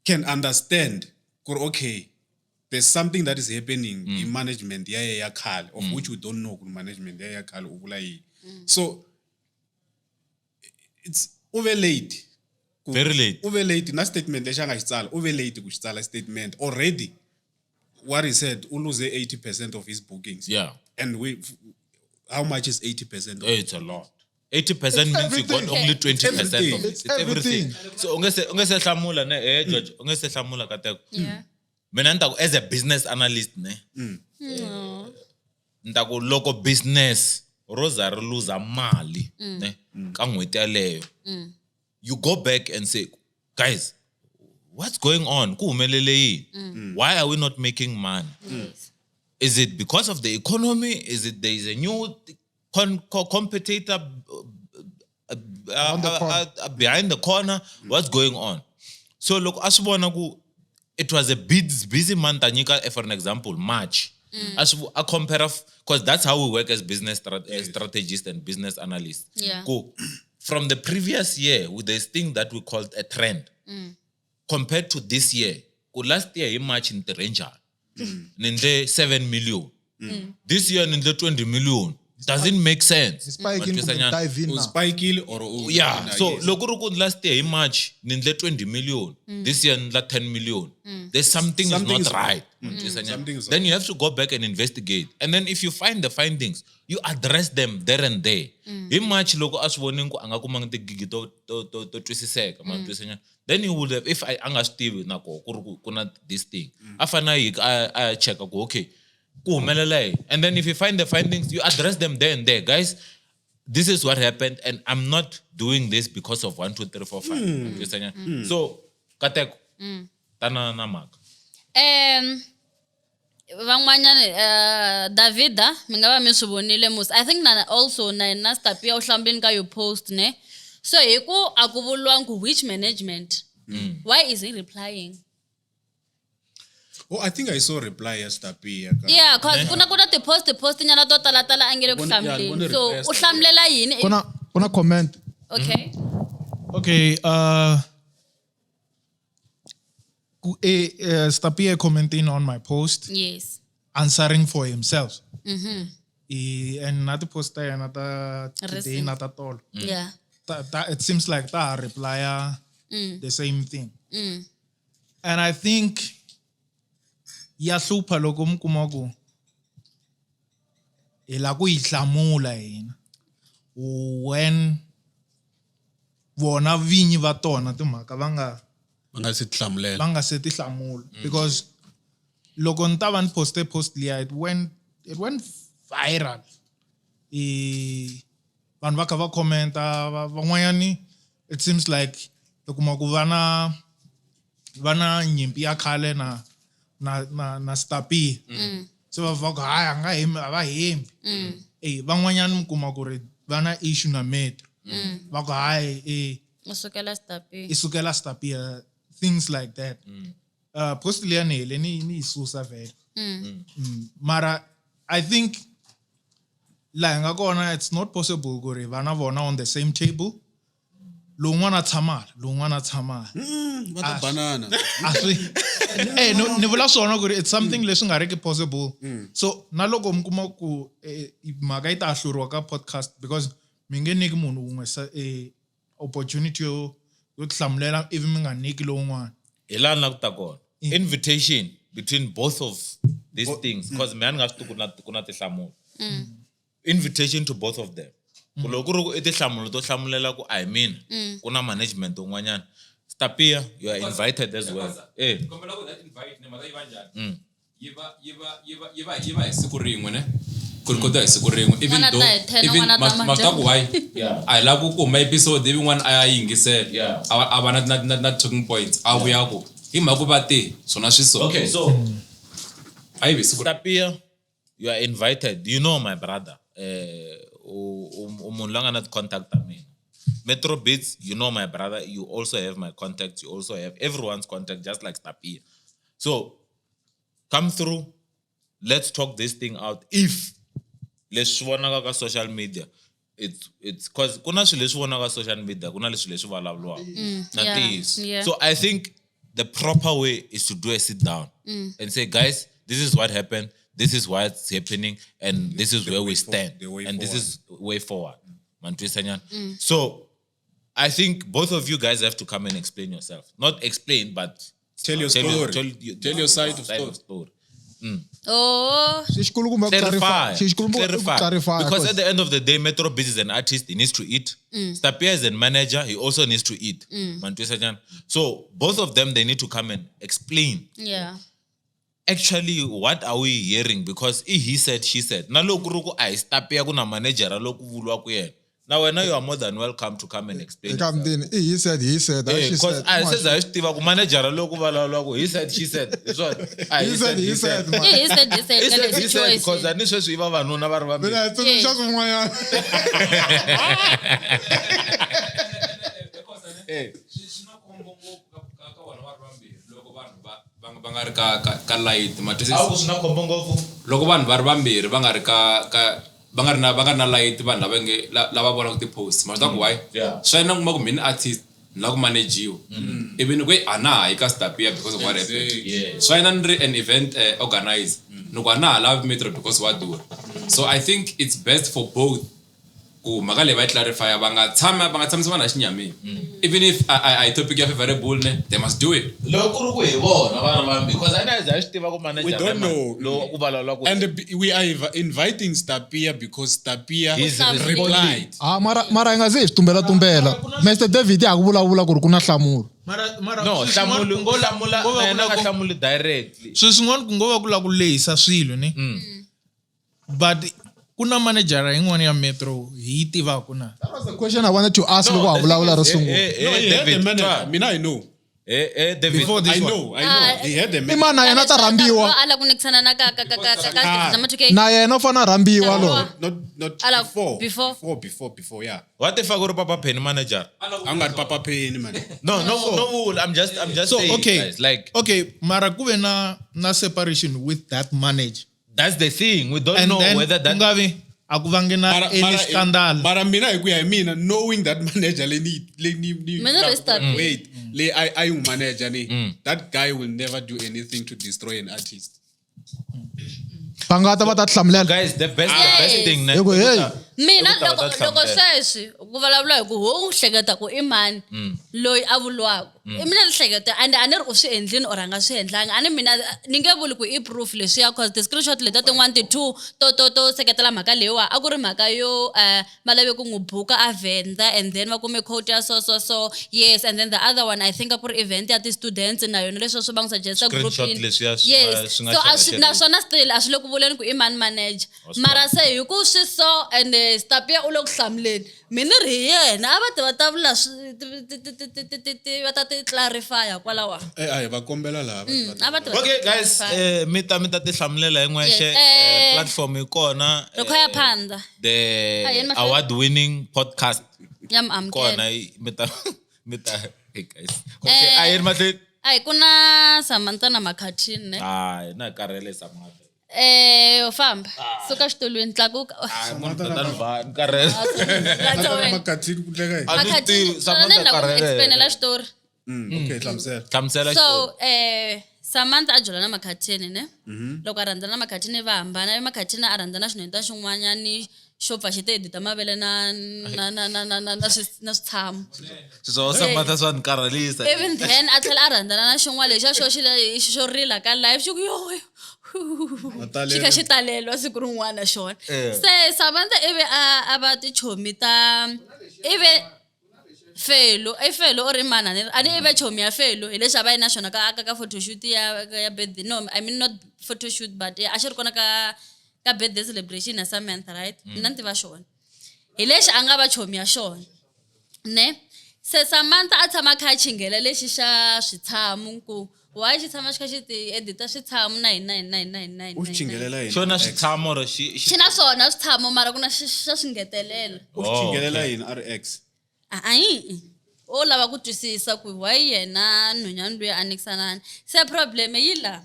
can understand ku ri okay, there's something that is happening in management ya ya khale, of which we don't know ku management ya ya khale u vula yini. So it's uve late. Very late. Uve late na statement lexi a nga xi tsala, uve late ku xi tsala statement already. What he said, u lose 80% of his bookings. Yeah. And how much is 80%? Of It's a lot. 80% It's means you got everything. only 20% of it. It's It's everything. everything. So unge se hlamula ne, George, unge se hlamula Kateko. Yeah. Mina ni ta ku as a business analyst ne. Ni ta ku loko business ro za ri luza mali ne ka n'hweti yaleyo. You go back and say, guys, what's going on? Ku humelele yini? Why are we not making money? Yes. Is it because of the economy? Is it there is a new competitor Around the corner. behind the corner? What's going on? So loko a swi vona ku it was a busy month, a nyika, for an example, March. A swi a compare, because that's how we work as business strategists and business analysts. Ku, from the previous year, with this thing that we called a trend, compared to this year, ku last year in March ni tirhe njhani? Ni endle 7 million. This year ni endle 20 million. Doesn't make sense. Spike in Matwisanyana. dive in U now. spikile or u Yeah. na- So yes. loko ku ri ku last year hi March ni endle 20 million. This year ni endla 10 million. There's something, Something is is not wrong. right. Matwisanyana. Something is Then you have to go back and investigate. And then if you find the findings, you address them there and there. Hi March loko a swi vonile ku a nga kumanga tigigi to twisiseka, matwisanyana. Then you would have, if a nga swi tivi na koho ku ri ku na this thing. A fanele a yi a ya cheka ku okay, ku humelela yini. And then if you find the findings, you address them there and there. Guys, this is what happened, and I'm not doing this because of 1, 2, 3, 4, 5. Matwisanyana. So, Kateko, tana na mhaka. Van'wanyana Davida mi nga va mi swi vonile mus. I think na also na na Stapia u hlamuleni ka your post ne. So hi ku a ku vuriwangi ku which management. Why is he replying? Oh, I think I saw reply ya Stapia. Yeah, cause kuna ti-post nyana to tala tala a nge le ku Yeah, ni vone hlamuleni. So reply u hlamulela yini? Kuna comment. Okay. Okay, Stapia commenting on my post. Yes. Answering for himself. And not post another today, Recent. not at all. Yeah. It seems like that reply the same thing. And I think ya hlupha loko mi kuma ku hi la ku yi hlamula hina when vona vinyi va tona timhaka va nga Va nga se tihlamulela. va nga se ti hlamula. Because loko ni ta va ni poste post liya, it went viral. Vanhu va kha va commenta, van'wanyani it seems like u kuma ku va na nyimpi ya khale na Stapia. Se va va ku hayi a nga hembi, a va hembi. Van'wanyani mi kuma ku ri va na issue na Metro. Va ku hayi, U sukela Stapia. i sukela Stapia, things like that. Post liya ni hele ni yi susa vhele. Mara I think laha hi nga kona it's not possible ku ri va na vona on the same table. Lowun'wana a tshama hala, lowun'wana a tshama hala. Va ta banana. A swi no, ni vula swona ku ri it's something leswi nga riki possible. So na loko mi kuma ku mhaka yi ta hluriwa ka podcast because mi nge nyiki munhu wun'we opportunity yo tihlamulela ivi mi nga nyiki lowun'wana. Hi laha ni la ku ta kona. Invitation between both of these things, because me a ni nga swi tivi ku na tinhlamulo. Invitation to both of them. Ku loko ku ri ku i tinhlamulo to hlamulela ku a hi mina, ku na management un'wanyana. Stapia, you are invited as well. Kombela ku that invite ni mhaka yi va njhani? Yi va hi siku rin'we ne? Ku rhekodiwa hi siku rin'we. Even N'wana though, ta hi 10, even n'wana ta ma swi tiva ku why? Yeah. A hi lavi ku huma episode ivi n'wana a ya yingisela. Yeah. A va na talking points. A vuya ku hi mhaka ku va te swona swi so. Okay, so A yi vi siku Stapia, you are invited. You know my brother. U munhu la nga na ti-contact ta mina. Metro Beats, you know my brother. You also have my contact. You also have everyone's contact, just like Stapia. So come through. Let's talk this thing out. If leswi vonaka ka social media, it's because ku na swilo leswi vonaka social media, ku na leswi leswi vulavuriwaka. Na ntiyiso. So I think the proper way is to do a sit down and say, guys, this is what happened. This is what's happening, and this is where we stand, the way and this forward. is way forward. Mantwisanyana. So I think both of you guys have to come and explain yourself. Not explain, but Tell your story. Tell your side of side of story. story. Oh. Xixikulukumba ku Clarify. clarify. Xixikulukumba ku Clarify. clarify. Because at the end of the day, Metro Biz is an artist. He needs to eat. Stapia is a manager. He also needs to eat. Mantwisanyana. So both of them, they need to come and explain. Yeah. Actually, what are we hearing? Because he said, she said. Na loko ku ri ku a hi Stapia ku na manager loko ku vuriwa ku yena. Na wena you are more than welcome to come and explain. Eka mutini i he said he said Eh, she 'cause said. a hi se za hi swi tiva ku manejara loko vulavulaka he said she said hi swona. A He said he said man. I he said he said He ka said le he said because situation a ni sweswi i vavanuna va ri Mina vambirhi. hi tsundzuxa swin'wanyana. Swi na khombo ngopfu ka vona va ri vambirhi loko vanhu va nga ri ka layiti ma twisisa? A ku swi na khombo ngopfu. Loko vanhu va ri vambirhi va nga ri ka va nga ri na va nga ri na layiti vanhu lava nge lava vonaka ti-post ma swi tiva ku why? Swa yena kuma ku mina artist ni lava ku manajiwa ivi ni ku a na ha yi ka Stapia because of what happened. Swa yena ni ri an event organizer ni ku a na ha lavi Metro because wa durha. So I think it's best for both ku mhaka leyi va yi clarify va nga tshama va nga tshamisi vanhu exinyamini. Even if a hi topic ya favorable ne they must do it. Loko ku ri ku hi vona va ri vambirhi because a ni za hi swi tiva ku manager We don't know. loko ku vulavulaka And we are inviting Stapia because Stapia He's replied. Ah mara hi nga ze hi swi tumbela tumbela. Mr David ya ha ku vulavula ku ri ku na nhlamulo. Mara No, sweswi hlamuli swin'wana ku ngo- hlamula ngo va na yena ku nga la ku- hlamuli directly. swilo swin'wana ku ngo va ku lava ku lehisa swilo ne. But ku na manejara yin'wana ya Metro hi yi tivaka na. That was the question I wanted to ask loko ha vulavula ro sungula. No, he had a manager. Mina I know. David. Before this I one. know, I know. He had a I manager. mani na yena ta rhambiwa. a la ku nikisana na ka ma 2K. Na yena u fanele a rhambiwa lo. Not Ala, before. before. Before, yeah. What if I go to Papa Penny manager? I'm got Papa Penny, man. No, I'm just So saying, okay. guys, like okay, mara ku ve na separation with that manager. that's the thing. We don't And know then whether that ku nga vi a ku vangi na any scandal. Mara mina hi ku ya hi mina knowing that manager le ni le ni ni Mina ri Stapia. wait le I yung manager ni that guy will never do anything to destroy an artist. Va nga ta va ta tihlamulela. guys the best the best Yes. thing ne Hi ku hey Mina Loko ta va loko ta loko hlamusela. sweswi ku vulavula hi ku ho hleketa ku i mani loyi a vuriwaka i mina ni hleketa and a ni ri u swi endlini or a nga swi endlanga a ni mina ni nge vuli ku i proof leswiya cause ti-screenshot letiya tin'wana ti-two to seketela mhaka leyiwa a ku ri mhaka yo va lave ku n'wi buka a Venda and then va kume quote ya so so so yes and then the other one I think a ku ri event ya ti-students na yona leswi swi va n'wi suggesta Screenshot groupini. leswiya swi Yes. swi nga So a swi share-sheriwa. naswona still a swi le ku vuleni ku i mani manager mara se hi ku swi so and Stapia u le ku hlamuleni mina ri hi yena a va ti va ta vula va ta ti clarify kwalawa Eh ai va kombela laha va a va ti va ta Okay guys, clarify. mi ta tihlamulela hi n'wexe. Yes, eh, Platform yi kona. Ri khou ya phanḓa The Ah, yini mahlweni? award winning podcast ya miamukela kona mi ta hey guys. Okay, a yini mahlweni? a hi ku na Samantha na Makhathini ne Hayi, na karhele Samantha. Famba suka xitulwini tlakuka Hayi, munhu ta ni va ni karhele. Latsa wena. Makhathini ku ndleka yini? A ni Makhathini tivi, Samantha ni lava ku karhele. explainela xitori Okay, hlamusela. Hlamusela so xitori. Samantha a jola na Makhathini ne loko a rhandzana na Makhathini va hambana ivi Makhathini a rhandzana xinhwanyetana xin'wanyani xo pfa xi ti edita mavele na switshamo. Swilo swa Samantha swa ni karhalisa. Even then a tlhela a rhandzana na xin'wana lexiya xo xi xo rila ka live xi ku yo xi kha xi talelwa siku rin'wana xona. Se Samantha ivi a va tichomi ta ivi Felo i Felo or i mani a ni a ni ive chomi ya Felo hi lexi a va yi na xona ka photoshoot ya birthday no I mean not photoshoot but a xi ri kona ka birthday celebration ya Samantha right mina ni tiva xona hi lexi a nga va chomi ya xona ne se Samantha a tshama a kha a chinghela lexi xa switshamo ku why xi tshama xi kha xi ti edita switshamo na hina hina hina hina U xi chingelela yini? Xona switshamo or xi xi na swona switshamo mara ku na xa swi ngetelela. U xi chingelela yini a ri ex? A-i o lava ku twisisa ku why yena nhwanyana luya a nikisanani se problem yi la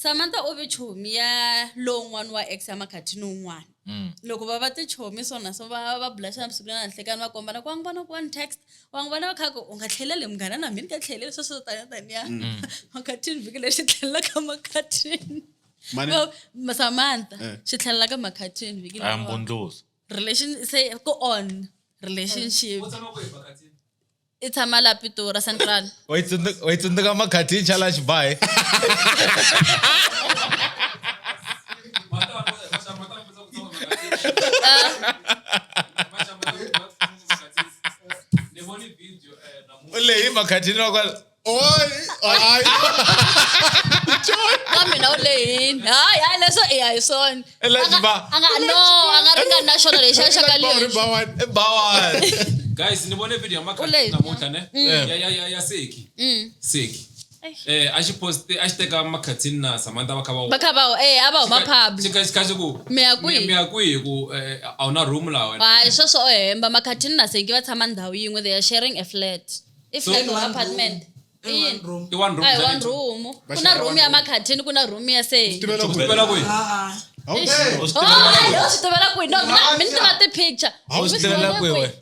Samantha u vi chomi ya lowun'wana wa ex ya Makhathini wun'wana loko va va tichomi swona so va bula xana vusiku na nhlekani va kombana ku wa n'wi vona ku wa ni text wa n'wi vona kha ku u nga tlheleli munghana na mina ni nga tlheleli sweswo taniya taniya Makhathini vhiki leri xi tlhelela ka Makhathini Mani? Samantha xi tlhelela ka Makhathini vhiki a leriwani. mbundlusa. Relation se ku on relationship i tshama la Pitori Central. Wa yi tsundzuka Makhathini xa la xibayi. U lehi Makhathini wa kwala. Oi, Ka mina u lehini. Hayi, hayi leswo i a hi swona. Elijah Ba. A nga no, a nga ringani na xona lexiya xa ka lexi. I bawani. Guys, ni vone video ya U Makhathini lehe. namuntlha ne? Ya Seki. Seki. A xi post a xi teka Makhathini na Samantha va kha va Va kha va a va huma pub. Xi kha xi kha xi ku Mi ya kwihi? Mi ya kwihi ku a wu na room laha wena. Hayi sweswo o hemba Makhathini na Seki va tshama ndhawu yin'we they are sharing a flat. I flat or apartment. I yini? I one room. A hi one room. Ku na room ya Makhathini ku na room ya Seki. U tivela kwihi? Ah, Oh, hayi, u swi tivela kwihi? No, mina mi ni tiva ti-picture. U swi tivela kwihi wena?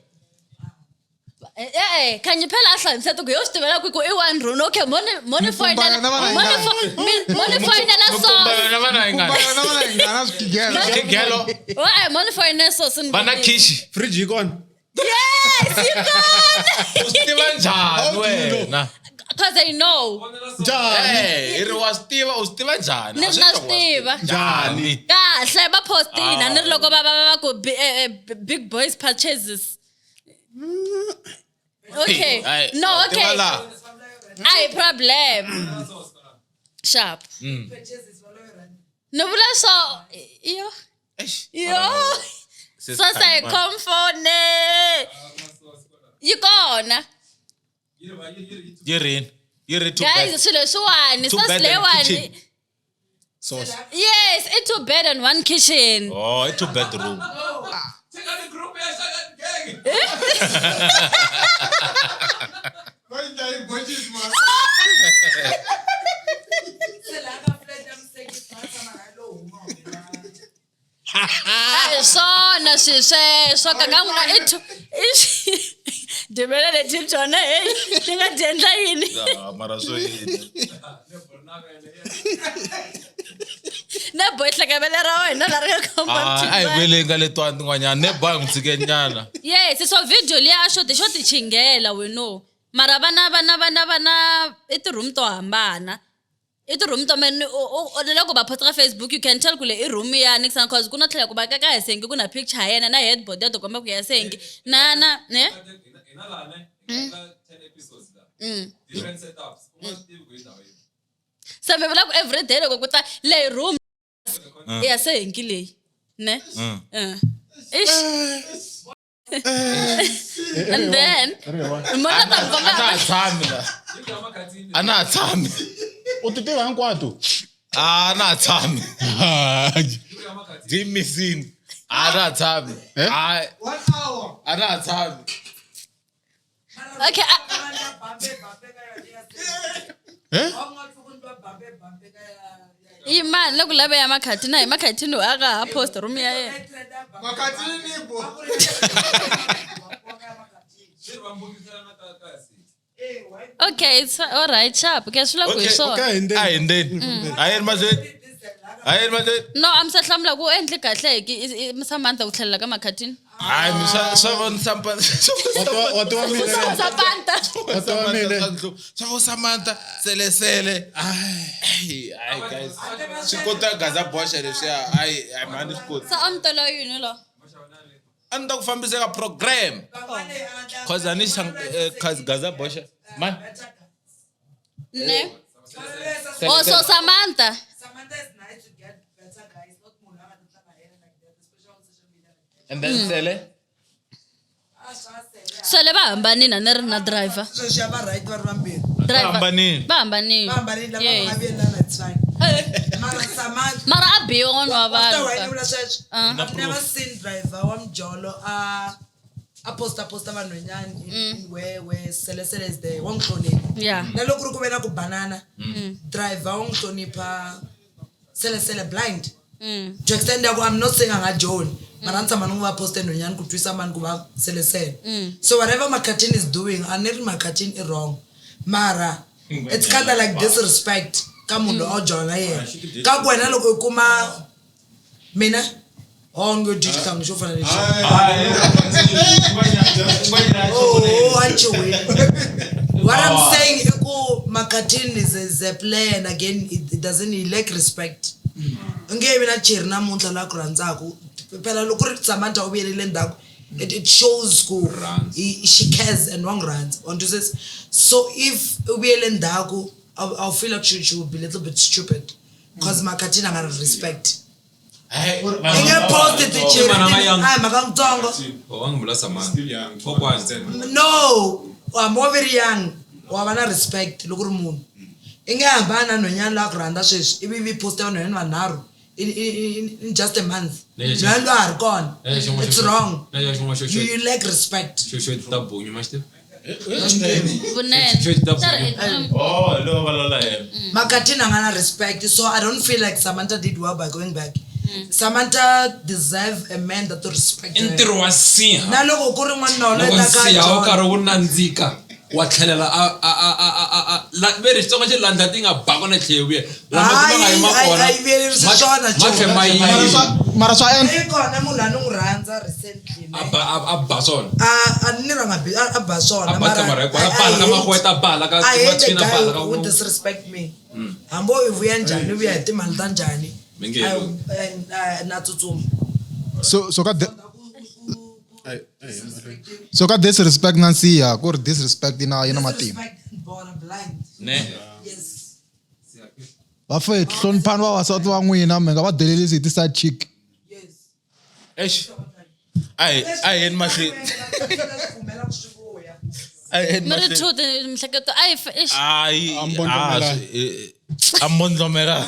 E-e, Khanyi phela a hlamusela ku yo swi tivela kwihi ku i one room. Okay, moni moni foyinela na vana hi moni ngani. moni foyinela Kumba sauce. yona vana hi ngani? Kumba yona vana hi ngani, a swi gigela. Gigelo. E-e, moni foyinela sauce ni Va na vonile. khishi. Fridge yi kona. Yes, you got U swi tiva njhani wena? Because I know. Njhani? Eh, i ri wa swi tiva, u swi tiva njhani? Ni A swi na twa swi tiva. Njhani? Kahle va postini a ni ri loko va ku big boys purchases. Okay. Hayi, No, wa okay. tiva laha. A hi problem. Sharp. Ni vula swo yo. Eish. Yo. Sis Sasa hi Khanyi, man. comfone. Yi kona. Yi rini? Yi ri two Guys, bed. swilo leswiwani, Two sauce bed and leyiwani. kitchen. Sauce. Yes, i two bed and one kitchen. Oh, i two bedroom. Check out the group ya Shaka Gang. Se laha ka flat ya Mseki va tshama ha lo huma wena. A hi swona swilo sweswo ka ka n'wina i two i dibele leti byona heyi ni nga dyi endla yini Ah, mara swo yini? na boy hlekevele ra wena la ri nga khomba Ah, a hi vuyeleni ka letiwani tin'wanyana. Ne boy n'wi tshike nyana. yes so video liya a xo ti chingela weno mara vana vana vana vana i ti-room to hambana i ti-room to mani loko va posta ka Facebook you can tell ku le i room ya Nixon cause ku na tlhela ku va ka ka Sengi ku na picture ya yena na headboard ya tikomba ku ya Sengi na na ne Hina laha ne, hi endla 10 episodes la. Different setups. U nga swi tivi ku hi ndhawu yihi. Se mi vula ku everyday loko ku ta leyi room ya Sengi leyi ne. Ish. And then mona ta mi A na ha komba tshami la. A na ha tshami. U ti tiva hinkwato. A na ha tshami. Dyi misini. A na ha tshami. Eh? A a na ha tshami. Okay, Eh? yimani loko lave ya Makhathini a hi Makhathini a ka ha post room ya yena. Okay, it's all right, sharp. Ke swi la ku hi swona. Okay, A hi ndzeni. A hi yeni mahlweni. A hi yeni mahlweni. No, a mi se hlamula ku u endli kahle hi ki Samantha ku tlhelela ka Makhathini. Hayi, mi swa vo Sampa. Wa tiva mina. Samantha. Wa tiva mina. Swa vo Samantha, selesele. Ai, ai guys. Swi kota gaza boxa leswiya. Ai, ai mhani swi koti. Se a mi tolo yini lo? A ni ta ku fambisa ka program. Cause a ni cause gaza boxa. Man. Ne. Oh, so Samantha. Samantha is nice to get better guys, not munhu a nga ta tlanga yena like that, especially on social media like that. And then sele. Ah, swa sele. Swele va hambanile a ni ri na driver. Sweswi va right va ri vambirhi. Driver. Hambanile. Va hambanile. Va hambanile lava Yes. va vuyelana it's fine. Mara Samantha Mara a biwa n'wana wa After vanhu. wena vula sweswo. Ah. I've never seen driver wa mjolo a posta vanhwanyani where selesele is there wa n'wi hlonipha. Yeah. Na loko ku ri ku ve na ku banana driver wa n'wi hlonipha selesele blind. To extend ya ku I'm not saying a nga joni mara a ni tshama ni n'wi va poste nhwanyani ku twisa mani ku va selesele. So whatever Makhathini is doing a ni ri Makhathini i wrong mara it's kind of like disrespect ka munhu loyi a wu jola na yena ka ku wena loko u kuma mina onge dyi xitlhangu xo fana lexi. Oh, anchiwe. What I'm saying, i ku Makhathini is a player, and again, it doesn't he lack respect. U nge vi na cherry namuntlha la ku rhandzaku. Phela loko ku ri Samantha u vuyelile ndzhaku, It shows ku she cares and wa n'wi rhandza, wa ni twisisa? So if u vuyele ndzhaku, I'll feel like she would be a little bit stupid because Makhathini a nga na respect. I nge post ti-charity. Mana nga young. A hi mhaka ntsongo. Oh, wa n'wi vula Samantha. Still young. Kokwani. No, hambi wa very young, wa va na respect loko ri munhu. I nge hambana na nhwanyana loyi a ku rhandza sweswi ivi vi posta vanhwanyana vanharhu in just a month. Nhwanyana loyi a ha ri kona. It's wrong. You lack respect. Xo xo ta bunyu ma xi tiva? Vunene. Xo ta Sorry, bunyu. Oh, lo va lola yena. Makhathini a nga na respect, so I don't feel like Samantha did well by going back. Samantha deserve a man that will respect I her. ntirho wa siha. Na loko ku ri n'wanuna wa Loko loyi ta ka nsiha wu John. karhi wu nandzika wa tlhelela a a a a a a la ve ri Xitsonga xi landza ti nga ba kona tlhela vuye la mati ma nga yima Hayi, kona a yi vuyelerisi swona, ma tlhe ma Mara yima mara swa endla I kona munhu a ni n'wi rhandza recently ne. a ba a ba swona A ni rhanga a ba swona a ba kamara hinkwayo a bala ka makweta a bala ka I hate a matshwina a guy bala ka who disrespect me. Hambi u vuya njhani, u vuya hi timali ta njhani. Mi nge Na tsutsuma. So ka so ka disrespect na nsiya ku ri disrespect yi na matimba. Disrespect and born blind. Ne. Yes. Vafethu hloniphani vavasati va n'wina, mi nga va delelisi hi ti-side chick. Yes. Eish. Ai ai yeni mahlweni. Ai yeni Mi ri mahlweni. two mihleketo a yi eish. Ai Ambondlomela. Ambondlomela.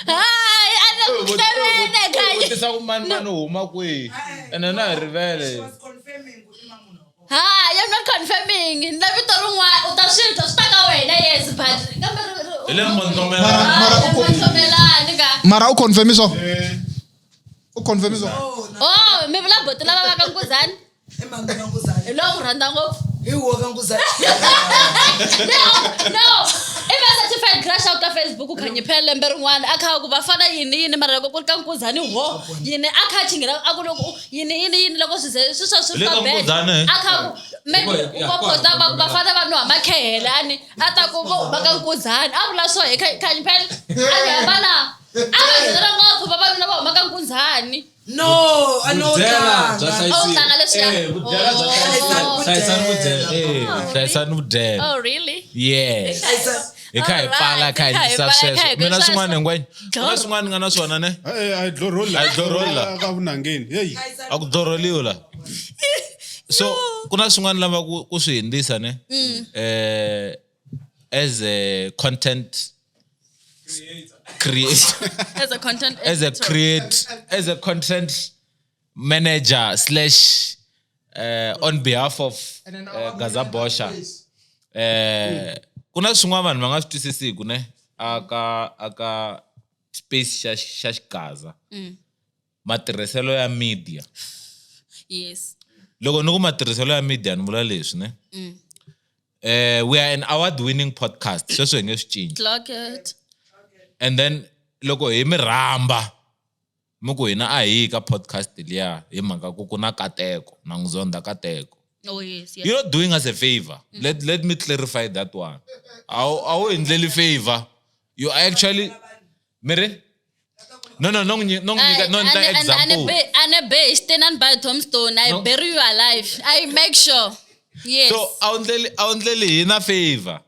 Hayi, a ni ku hlevene kanye. Vutisa ku mani mani u huma kwihi. Ene na hi rivele. Hayi, I'm not confirming. Ni la vito rin'wana u ta swi twa swi ta ka wena, yes, but kambe Hi le Mbondlomela. Mara Hayi, Mbondlomelani ka. Mara u confirm swo? U confirm swo? Oh, mi vula boti lava va ka Nkuzani? Hi lowu n'wi rhandza ngopfu. No, i va certified crush out ka Facebook u khanyi phela lembe rin'wana a kha ku vafana yini yini mara loko ku ri ka Nkuzani ho yini a kha chinghela a ku loko yini yini yini loko swi ze swi swa swi Le ka fa bad Nkuzani, eh? a kha ku maybe Yeah, u va posta va ku kwala. vafana va nwa makhehele ani a ta ku vo huma ka Nkuzani a vula swo hi khanyi phela a ni hambana a va nghenela ngopfu vavanuna va huma ka Nkuzani. No, a no Vudyela bya tlanga. A wu hlayisiwa. tlanga leswiya. Eh, vudyela bya Oh. Hlayisani vudyela. Eh, hlayisani vudyela. Oh, really? Yes. Hi kha hi pfala kha hi Alright, endlisa hi sweswo. kha hi Mina sweswo. swin'wana hinkwenu. Kuna swin'wana ni nga na swona ne? Eh, a hi dloroli. A hi dloroli la. Ka vunangeni. Hey. A ku dloroliwi la. So ku na swin'wana lava ku swi hindzisa ne? Eh, as a content creator As a content as a editor. create as a content manager slash on behalf of Gaza Bosha. Ku na swin'wana vanhu va nga swi twisisiku ne aka space xa xigaza. Matirhiselo ya media. Yes. Loko ni ku matirhiselo ya media ni vula leswi ne. We are an award winning podcast. Sweswo hi nge swi cinci. Clock it. And then loko hi mi rhamba mi ku hina a hi yi ka podcast liya hi mhaka ku ku na Kateko na n'wi zonda Kateko. Oh yes, yes. You're not doing us a favor. Let me clarify that one. A wu endleli favor. You are actually Miri? No no no n'wi no n'wi nyika no ni ta example. Ane be stand and by tombstone. I No. bury you alive. I make sure. Yes. So a wu ndleli hina favor.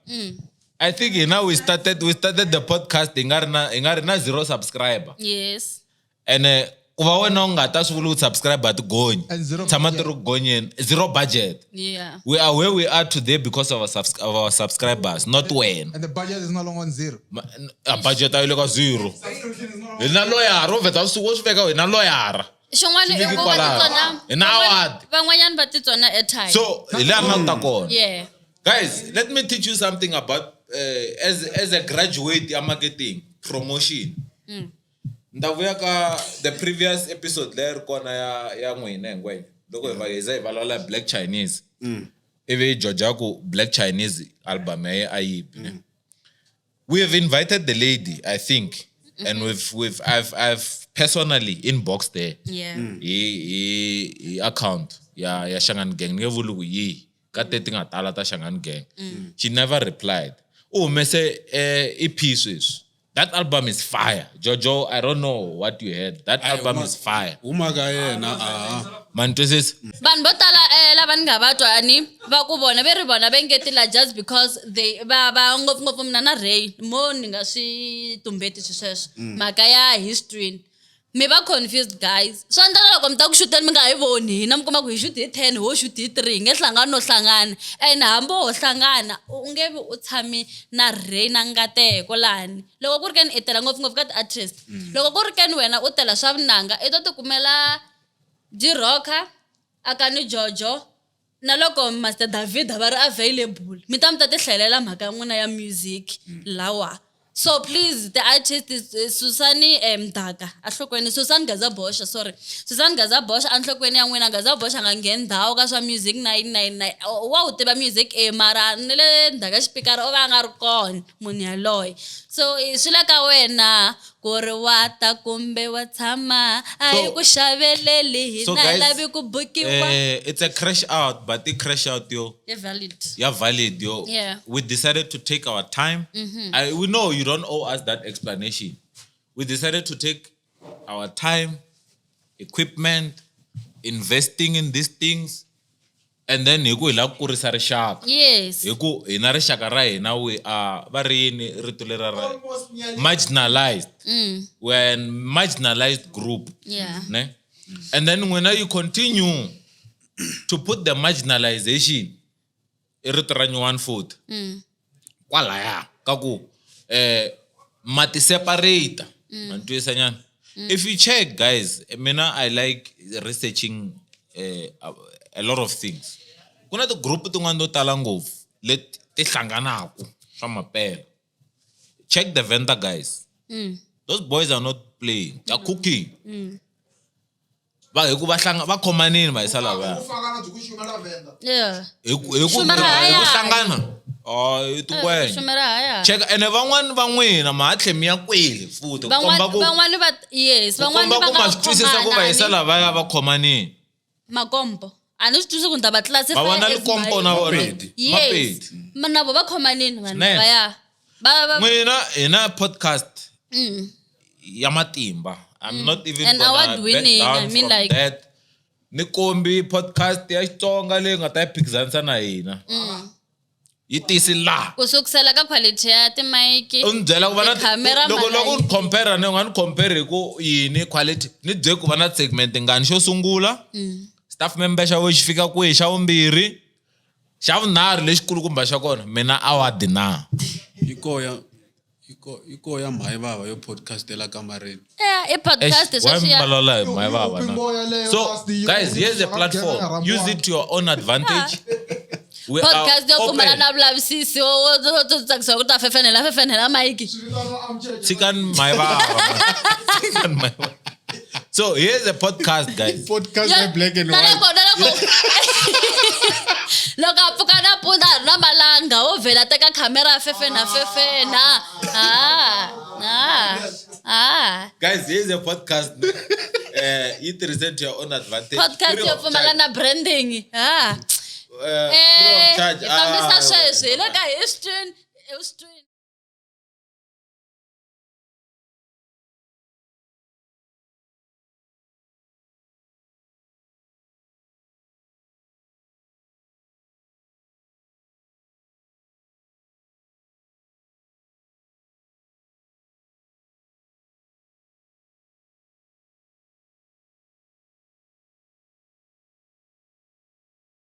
I think hina we started the podcast hi nga ri na hi nga ri na zero subscriber. Yes. Ene ku va wena u nga ta swi vula ku subscribe a ti gonyi. And zero Tshama ti budget. ri ku gonyeni. Zero budget. Yeah. We are where we are today because of our subscribers, not wena. And the budget is no longer on zero. A budget a yi le ka zero. Hi na loyara, wo vheta swi wo swi veka hi na loyara. Xin'wana Swi i veki ku va kwalaho. titsona. Hi na award. Van'wanyana va titsona airtime. So hi laha ni nga ta kona. Yeah. Guys, let me teach you something about as a graduate ya marketing promotion. Ni ta vuya ka the previous episode leyi ri kona ya n'wina hinkwenu loko hi va hi za hi vulavula hi Black Chinese. Ivi hi joja ku Black Chinese album ya ye a yi bi. We have invited the lady, I think, and I've personally inboxed her. Yeah. Hi account ya Shangani Gang. Ni nge vuli ku yihi ka te ti nga tala ta Shangani Gang. She never replied. U humese EP sweswi. That album is fire. Jojo, I don't know what you heard. That album is fire. Huma ka yena a Man twisisa? Vanhu vo tala lava ni nga va twa ni va ku vona ve ri vona va ngetela just because they va va ngopfungopfu mina na Ray mo ni nga swi tumbeti swi sweswo mhaka ya history mi va confused guys. Swa endleka loko mi ta ku xuteni mi nga hi voni hina mi kuma ku hi xuti hi 10 ho xuti hi 3 hi nge hlangani no hlangana and hambi ho hlangana u nge vi u tshami na Ray na Nkateko lani loko ku ri keni i tela ngopfungopfu ka ti-artist loko ku ri keni wena u tela swa vunanga i to tikumela G-Rocker Akani Jojo na loko Master David va ri available mi ta mi ta ti hlayelela mhaka ya n'wina ya music lawa. So please the artist is Susani Mdaka enhlokweni Susan Gaza Bosha sorry Susan Gaza Bosha enhlokweni ya n'wina Gaza Bosha nga ngheni ndhawu ka swa music 999 wa wu tiva music mara ni le ndzhaku ka xipikara o va a nga ri kona munhu yaloye so swi le ka wena ku ri wa ta kumbe wa tshama a hi ku xaveleli So hina hi guys, lavi ku bukiwa. It's a crash out, but the crash out yo Yeah, valid. Yeah, valid yo. Yeah. We decided to take our time. We know you don't owe us that explanation. We decided to take our time, equipment, investing in these things, and then hi ku hi lava ku kurisa rixaka. Yes. Hi ku hina rixaka ra hina we are va ri yini rito lera ra marginalized. We're a marginalized group. Yeah. Ne? And then when you continue to put the marginalization i rito ra nyuwani futhi kwalaya ka ku ma ti separate ma ni twisisa nyana. If you check guys, mina I like researching a lot of things. Ku na ti-group tin'wana to tala ngopfu leti ti hlanganaku swa mampela. Check the Venda guys. Those boys are not playing. They're cooking. Va hi ku va hlanga va khomanini va yisa lavaya. Yeah. Hi ku hi ku Xuma ra hi ku haya. hlangana. Oh, i tingwenya. Xuma ra haya. Check ene van'wani va n'wina ma ha tlhe mi ya kwele futhi ku komba ku Van'wani va yes, ku van'wani komba va ku nga ma swi twisisa ku va yisa khomana lavaya va khomanini. Makompo. A ni swi twisisi ku ni ta va classify Va vona as Likompo na vona. Mapedi. Yes. Mapedi. Ma na vo va khomanini vanhu Swinene. lavaya. Va va N'wina hina podcast ya matimba. I'm not even And gonna award winning, back down I mean from like- that. Ni kombi podcast ya Xitsonga leyi nga ta yi phikizanisa na hina. Yi tisi laha. Ku sukusela ka quality ya timayiki. U ni byela ku va na Tikhamera loko loko u malayiti. ni compare ni nga ni compare hi ku yini quality ni byele ku va na segment ngani xo sungula staff member xa xi fika kwihi xa vumbirhi xa vunharhu lexikulukumba xa kona mina award na yi koya mhayi vava yo podcastela kamareni. Yeah, i podcast sweswi ya mbalola hi mhayi vava na. Moya leyo So last yi- guys, here's a yi- platform. Use it to your own advantage. We are podcast yo pfumala open. na vulavisisi wo tsakisiwa ku ta fefenela fefenela mayiki. Tshikani mhayi vava. Tshikani mhayi vava. So here's a podcast, guys. Podcast ya black and Na white. loko na loko loko a pfuka nampundzu a ri na malanga wo vhela teka khamera a fefena fefena. Ah, ah, ah. Guys, here's a podcast. You present to your own advantage. Podcast Free yo of pfumala charge. na branding. Ah. Free of charge. Hi fambisa Ah. sweswi hi le ka history history.